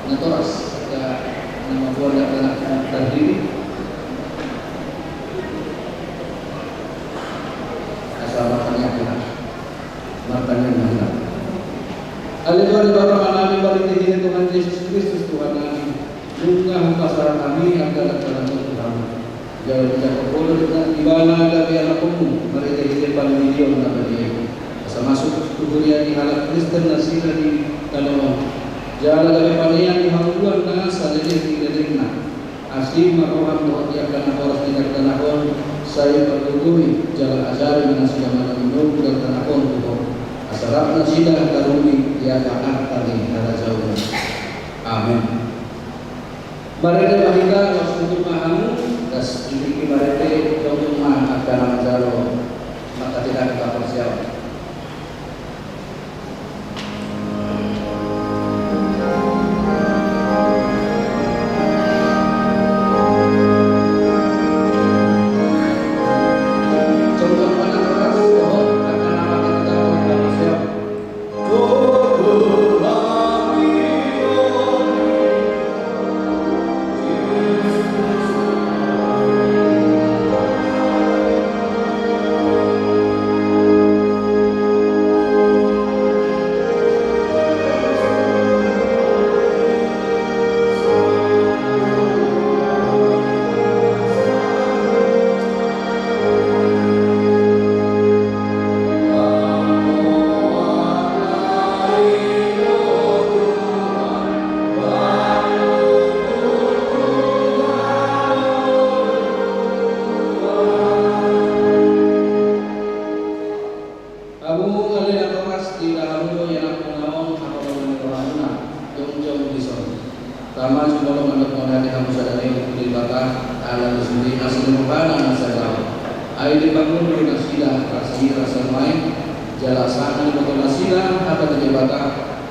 Natoras angka na mamboan dakdanak tardidi. Asa martangiang hita. Martangiang ma hita. Ale Tuhan Debata Amanami, marhitehite Tuhan Jesus Kristus Tuhannami, nunga hupasahat hami angka dakdanak on tu hamu. Jala dijangkon Ho do Ibana gabe anakkonmu marhitehite pandidion na badia i, asa masuk tu huria ni halak Kristen nasida di tano on, jala gabe panean di hangoluan na saleleng ni lelengna. Asi ma roham dohot di angka na horas di dakdanak on, sai pargogoi jala ajari ma nasida manogunogu dakdanak on tu Ho, asa rap nasida taruli di angka arta ni harajaonmu. Amen. Marende ma hita, laos tutup ma hamu, das di tingki marende, tongtong ma angka na manjalo manghatindangi parsiajaran. Hamu ale natoras, diida hamu do ianakhon na on haholongan ni rohamuna jongjong dison. Tama jumolo mandok mauliate hamu sadari on tu Debata, ala ni sude asi ni rohana na sai ro. Ai dipangulo do nasida rasa i rasa nuaeng, jala sanga diboto nasida hata ni Debata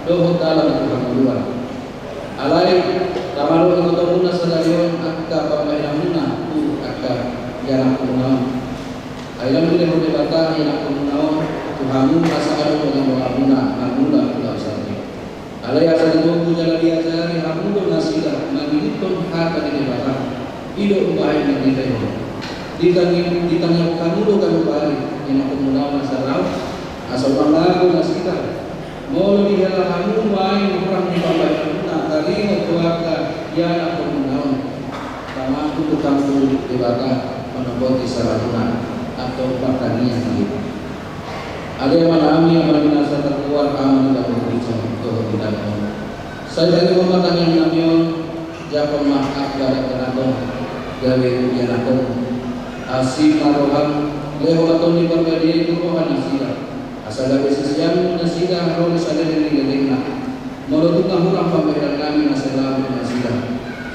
dohot dalan tu hangoluan. Alai tama do ibotomuna sadari on angka pambahenanmuna tu angka ianakhonmuna on. Ai ndang dilehon Debata ianakhonmuna on tu hamu asa adong donganmuna mangula tu ulaon sahali. Alai asa ditogu jala diajari hamu do nasida mangihuthon hata ni Debata. I do umbahen na dilehon. Ditangi-, ditangihon hamu do ganup ari ianakhonmuna on na sai ro, asa unang lago nasida. Molo dihela hamu nuaeng hurang ni pambahenanmuna taringot tu angka ianakhonmuna on, tama huhut hamu tu Debata manomboti salamuna, antong martangiang ma hita. Ale Amanami, Ama ni nasa targoar, Ama ni na murtijab dohot ni na denggan. Sai tangihon ma tangiangnami on, jangkon ma angka dakdanak on gabe ianakhonmu. Asi ma roham, lehon ma Tondi Parbadia i tu roha nasida, asa gabe siseanmu nasida ro di saleleng ni lelengna. Molo tung hurang pambahenannami na sai ro tu nasida,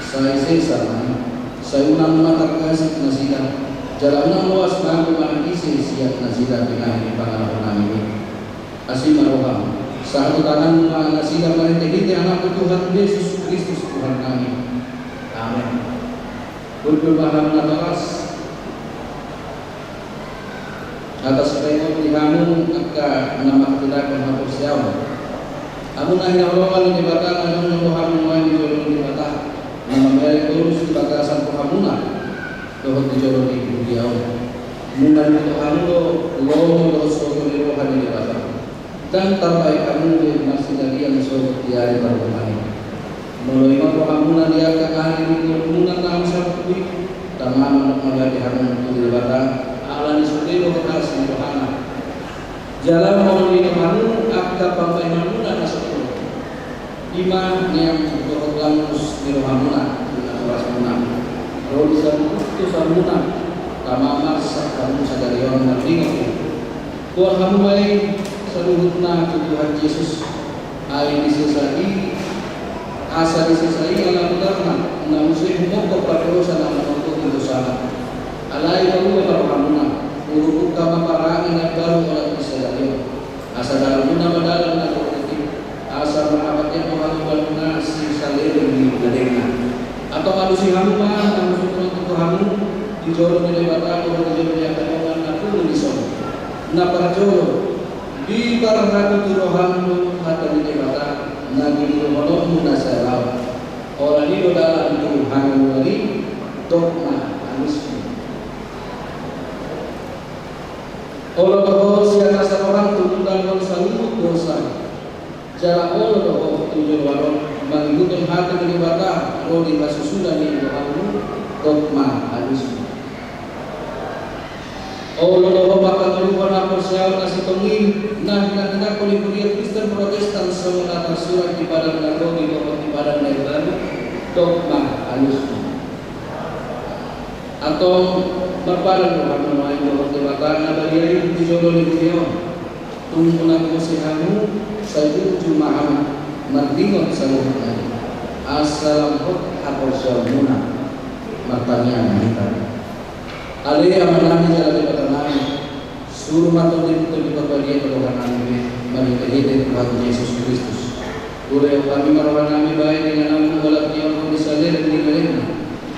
sai sesa ma i, sai unang ma targasip nasida. Jala unang loas mago manang ise sian nasida pinahi ni pangalahonami i. Asi ma roham, sahat tu tanganmu ma nasida marhitehite Anakmu Tuhan Jesus Kristus Tuhannami. Amen. Hundul ma hamu natoras. Atas pengot ni hamu angka na manghatindangkon haporseaon. Hamu na hinaholongan ni Debata, na jongjong do hamu nuaeng di jolo ni Debata, na mamereng dolus di bagasan rohamuna dohot di jolo ni huria on. Nunga diboto hamu do lomo dohot sogo ni roha ni Debata. Ndang tarbahen hamu be marsidalian sogot di ari parboruon i. Molo i ma rohamuna di angka ari ni ngolumuna naung salpu i, tama ma, ndok mangate hamu tu Debata, ala ni sude do hataras ni rohana. Jala molo nilehon hamu angka pambahenanmuna na so tolu, i ma nian dohot langus ni rohamuna, di natorasmuna, ro di saluhut tosamuna, tama ma, sai hamu sadari on mardongan i. Boan hamu ma i saluhutna tu Tuhan Jesus, ai disesa i, asa disesa i ala mudarna, na muse humophop pardosa na manongkoti dosana. Alai paluahon ma rohamuna, huhut ungkap ma parange na imbaru olat ni sadari on. Asa dalanmuna ma dalan na gogo i, asa marhaporseaon do hamu tu na sisaleleng ni na denggan. Antong alusi hamu ma na husungkun on tu hamu di jolo ni Debata dohot di jolo ni angka dongan na pungu dison. Na parjolo, diparhatutu roham do hata ni Debata na ginuruhononmu na sai laho. Holan i do dalan tu hangoluan i, dok ma alusmu. Olo do ho sian nasa roham tumundalhon saluhut dosa. Jala olo do ho tu joloan on mangihuthon hata ni Debata ro di hasusuda ni rohammu, dok ma alusmu. Olo do ho mangkatoluhon haporseaon na sintong i na hinatindangkon ni huria Kristen Protestan songon na tarsurat di Padan na Robi dohot di Padan na Imbaru, dok ma alusmu. Antong marpadan do hamu nuaeng dohot Debata na badia i di jolo ni huria on. Tung unang muse hamu, sai uju ma hamu mardongan saluhutna i, asa lam hot haporseaonmuna. Martangiang ma hita. Ale Amanami jala Debatanami, suru ma Tondim Tondi Parbadia tu rohanami be marhitehite Tuhan Jesus Kristus. Ulehon hami ma rohanami bahen ingananmu olat ni on ro di saleleng ni lelengna.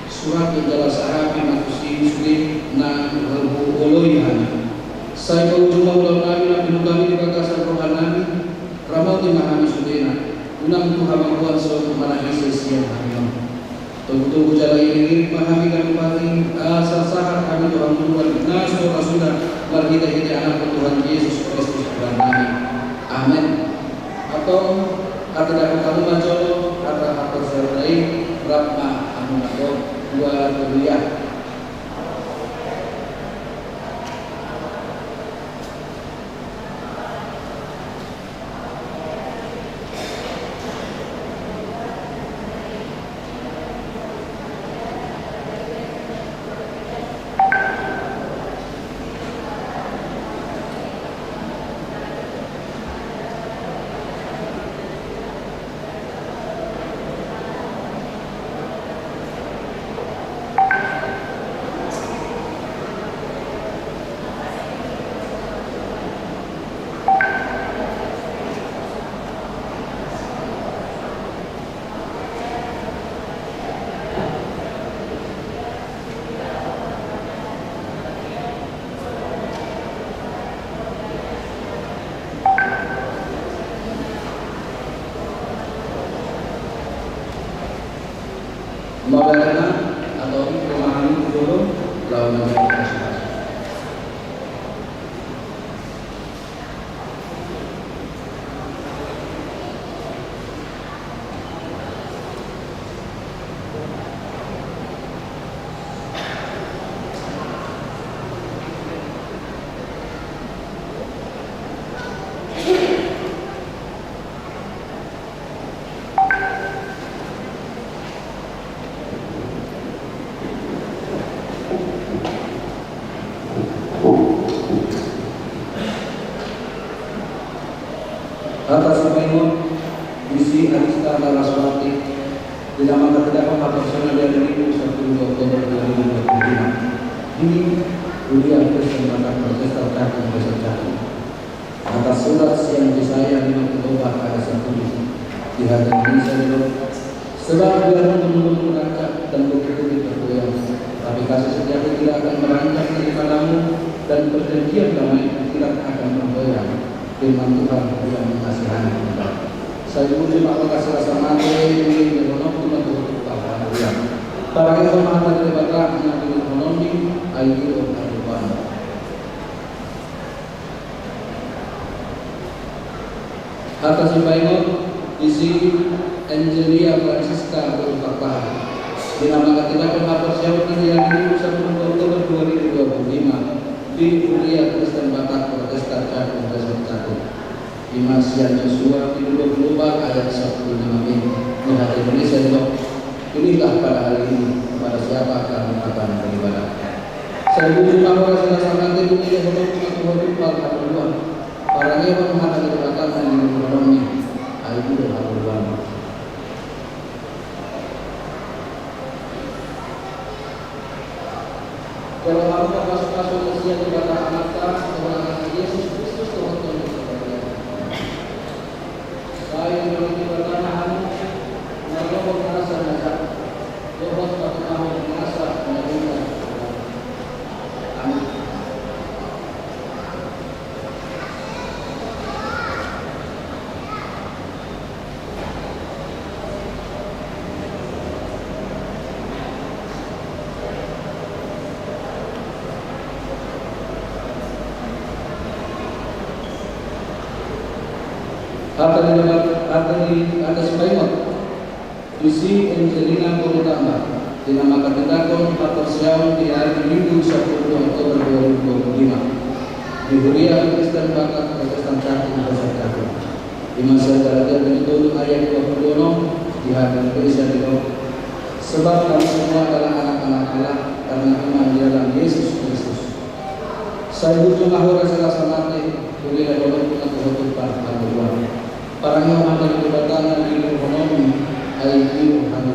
Surathon jala sahapi ma tusi sude na huoloi hami. Sai paujung ma ulaonnami na pinungka hami di bagasan rohanami. Ramoti ma hami sudena, unang tu hamagoan songon manang ise sian hami on. Togutogu jala iringiring ma hami ganup ari, asa sahat hami tu hangoluan na so ra suda, marhitehite Anakmu Tuhan Jesus Kristus Tuhannami. Amen. Antong hatindangkon hamu ma jolo hata haporseaon i, rap ma hamu na dok, dua, tolu, ya. Mabarana atau pemahaman dulu lawan masalah. Hata sipaingot, disi Arista Laraswati, di na mangkatindangkon haporseaonna di ari Minggu, sapuluh Oktober dua ribu dua puluh lima. Di Surat sian Jesaya lima pulu opat ayat sampulu. Di hata Indonesia didok: Sebab biarpun gunung-gunung rancak dan bukit-bukit bergoyang, tapi kasih setiaku tidak akan beranjak daripadamu, dan perjanjian damaiku tidak akan bergoyang. Firman Tuhan yang mengasihani kita. Sai burju ma ho, rasa-rasa mate, ini di honok tu matu. Haleluya. Parangehon ma hata ni Debata na di honok ni, ai di honok. Hata sipaingot, disi Angelia Francisca Boru Pakpahan. Di na manghatindanghon haporseaonna di ari Minggu sampulu dua Oktober dua ribu dua puluh lima di Huria Kristen Batak Protestan Cakung Resort Cakung. I ma sian Yosua dua pulu opat ayat sampulu lima. Di hata Indonesia didok: Pilihlah pada hari ini kepada siapa kami akan beribadah. Sai burju ma ho, rasa-rasa mate, ini di honok tu matu. Parangehon ma hata ni Debata na di honok ni, ai di honok. Jalo hamu pasu-pasu na sian Debata Amanta, dohot Anakna Jesus Kristus, dohot Tondi Porbadia. Sai didongani Debata ma hamu, mardohot nasa na jahat, dohot patumahon nasa na denggan. Amin. Hata ni, hata ni, hata sipaingot. Disi Angelina Boru Tamba, di na manghatindanghon haporseaon di ari Minggu sampulu dua Oktober dua ribu dua puluh lima di Huria Kristen Batak Protestan Cakung Resort Cakung. I ma sian Galatia pitu ayat dua pulu onom. Di hata Indonesia didok: Sebab kamu semua adalah anak-anak Allah karena iman di dalam Yesus Kristus. Sai burju ma ho, rasa-rasa mate, uli lehonon tu na tuhotupan hangoluan. Parangehon ma hata ni Debata na di honok ni, ai di honok.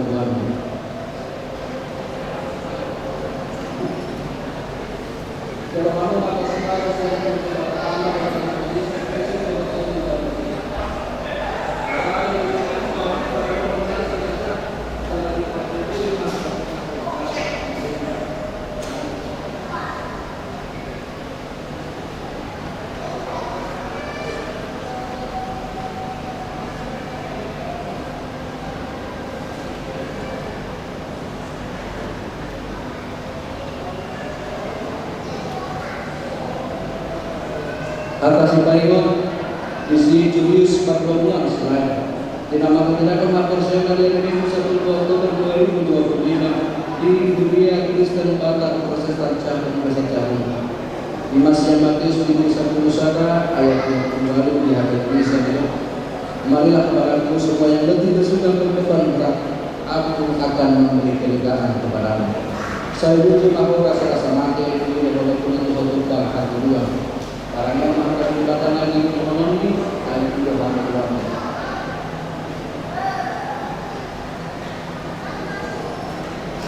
Hata sipaingot, disi Julius Pardua Muar Silaen. Di na manghatindanghon haporseaonna di ari Minggu sampulu dua Oktober dua ribu dua puluh lima di Huria Kristen Batak Protestan Cakung Resort Cakung. I ma sian Matius bindu sampulu sada ayat dua pulu ualu. Di hata Indonesia didok: Marilah kepadaku semua yang letih dan sedang berbeban berat, Aku akan memberi kelegaan kepadamu. Sai burju ma ho, rasa-rasa mate, uli lehonon tu na tuhotupan hangoluan. Parangehon ma hata ni Debata na di honok ni, ai di honok.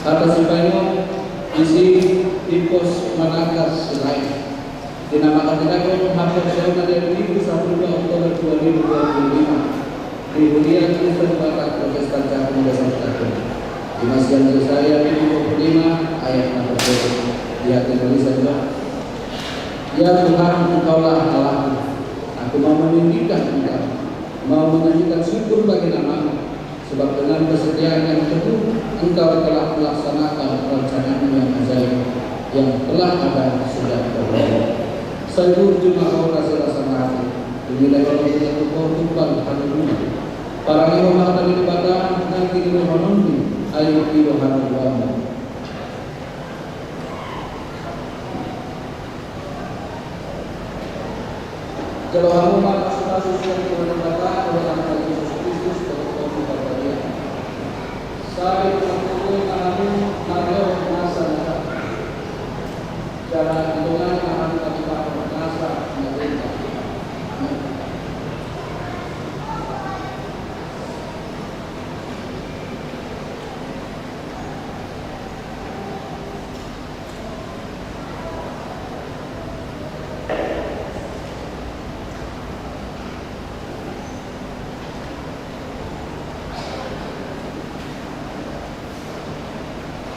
Hata sipaingot, disi Pipos Manangkas Silaen. Di na manghatindanghon haporseaonna di ari Minggu sampulu dua Oktober dua ribu dua puluh lima di Huria Kristen Batak Protestan Cakung Resort Cakung. I ma sian Jesaya bindu dua pulu lima ayat na pertama. Di hata Indonesia didok: Ya Tuhan, Engkaulah Allahku. Aku mau meninggikan Engkau, mau menyanyikan syukur bagi nama-Mu. Sebab dengan kesetiaan yang teguh, Engkau telah melaksanakan rencana-Mu yang ajaib, yang telah ada sejak dahulu. Sai burju ma ho, rasa-rasa mate, uli lehonon tu na tuhotupan hangoluan. Parangehon ma hata ni Debata na di honok ni, ai di honok. Jalo hamu ma pasu-pasu sian Tuhan Debata, dohot Anakna Jesus Kristus, dohot Tondi Porbadia. Sai didongani ma hamu, mardohot nasa na jahat, jala didongani ma hamu patumahon nasa na denggan. Amin.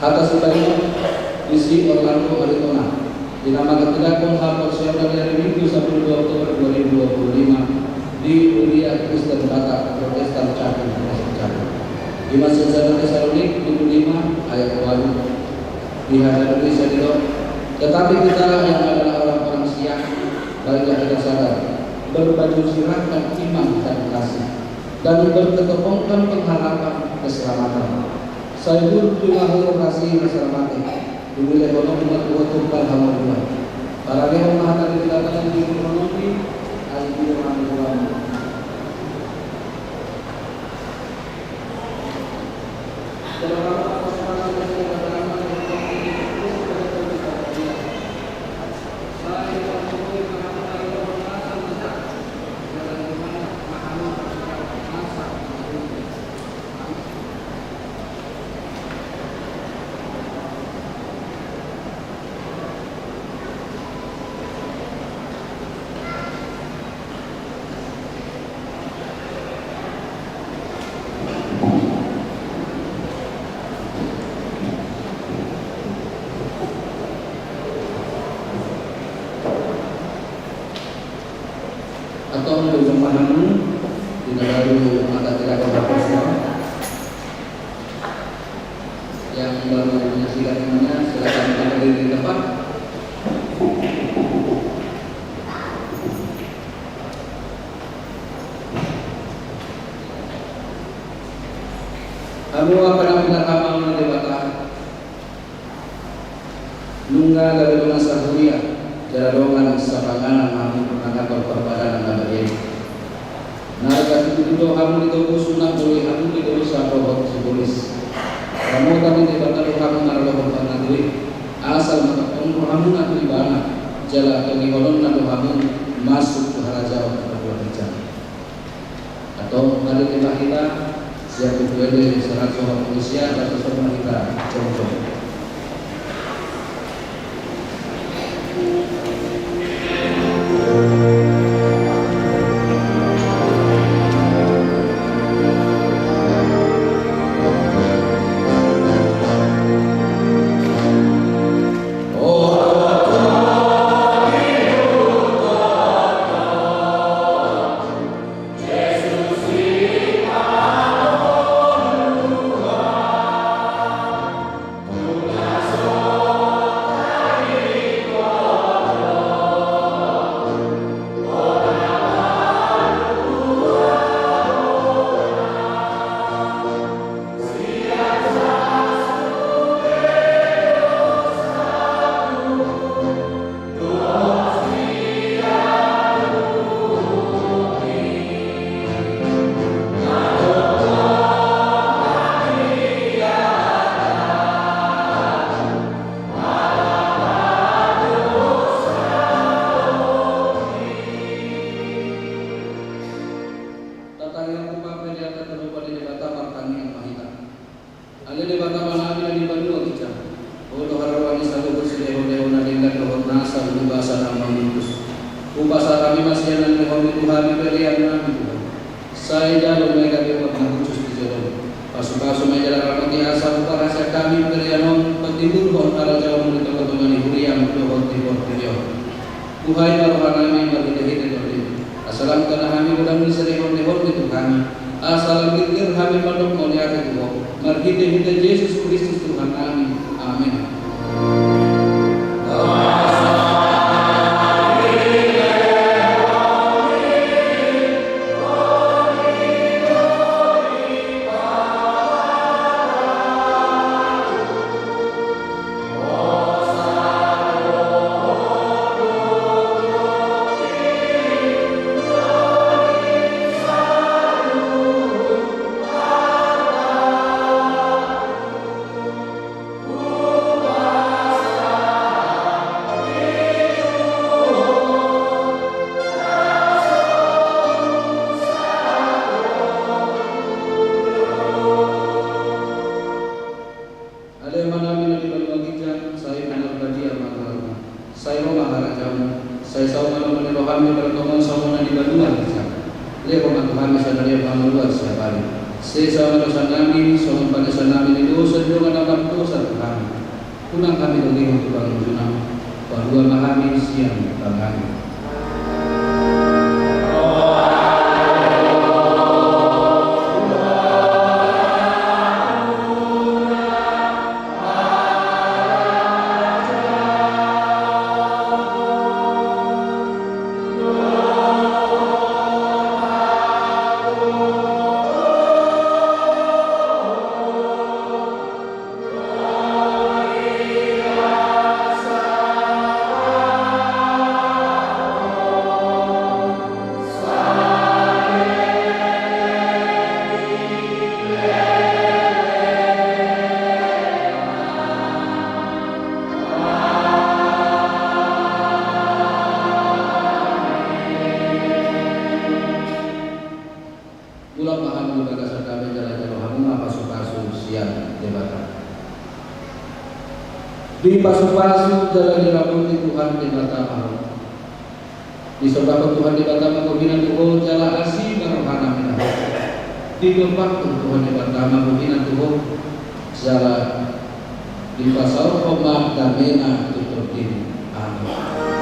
Hata sipaingot ni si Orlando Aritonang, di na mangatindangkon haporseaon di ari Minggu sapuluh dua Oktober dua ribu dua puluh lima di Huria Kristen Batak Protestan Cakung, Polsek Cakung. Ima sian sada Tesalonik bindu lima ayat ualu. Di hata Indonesia didok, tetapi kita yang adalah orang-orang siang, marilah kita sadar, berbaju sirahkan iman dan kasih, dan berketopongkan pengharapan keselamatan. Sai burju ma hurang asi na salamatek, dilehononmu ma tu ho tumpal hangoluan. Parangehon ma hata ni Debata na dilehononmi, ai dilo ma hangoluanmu. Atau untuk pemahaman, di dalam mata tidak ada. Yang baru menyaksikan imannya, silakan berdiri di tempat. Hamu angka na pinarhamaon ni Debata, nunga gabe dongan sahuria, jala dongan sapanganan hamu manangihon parpadanan na badia i. Na gabe tutu do hamu ditogu sunat boi hamu di dosa dohot sibolis. Ramotan ni Debata do hamu maralohon pangago i, asal matampang rohamuna tu Ibana, jala togihononna do hamu masuk tu harajaon na ginjang. Atau mari kita, kita siap untuk ini seratus orang manusia, seratus orang kita jongjong. Tatangianghon ma di atas rupa ni Debata, martangiang ma hita. Ale Debata Amanami na di banua ginjang, Ho do haroroan ni saluhut silehonlehon na denggan dohot nasa umbasa na mamungkus. Hupasahat hami ma sian na nilehonMi tu hami pelean nami tu Ho. Sai jalo ma i gabe uap na hushus di jolom. Pasupasu ma i jala ramoti asa huparhaseang hami pelean on patimbulhon harajaonMu di tongatonga ni huriaM dohot di portibi on. Buhai ma rohanami marhitehite TondiM, asa lam tanda hami godang ni silehonlehonMi tu hami, asa lam girgir hami mandok mauliate tu Ho, marhitehite Jesus Kristus Tuhannami. Amen. Ale Amanami na di banua ginjang, sai pinarbadia ma goarMu. Sai ro ma harajaonMu. Sai sauma lomo ni rohaM di banua tonga on sauma na di banua ginjang. Lehon ma tu hami sadari on hangoluan siapari. Sesa ma dosanami songon panesanami ni dosa ni dongan na mardosa tu hami. Unang hami togihon tu pangunjunan, palua ma hami sian pangago. Mulak ma hamu di bagasan dame jala jalo hamu ma pasupasu sian Debata. Dipasupasu jala diramoti Tuhan Debata ma ho. Disombahon Tuhan Debata ma bohina tu ho jala asi ma rohana menahan. Didompakhon Tuhan Debata ma bohina tu ho jala dipasaorhon ma damena tu tondimi. Amin.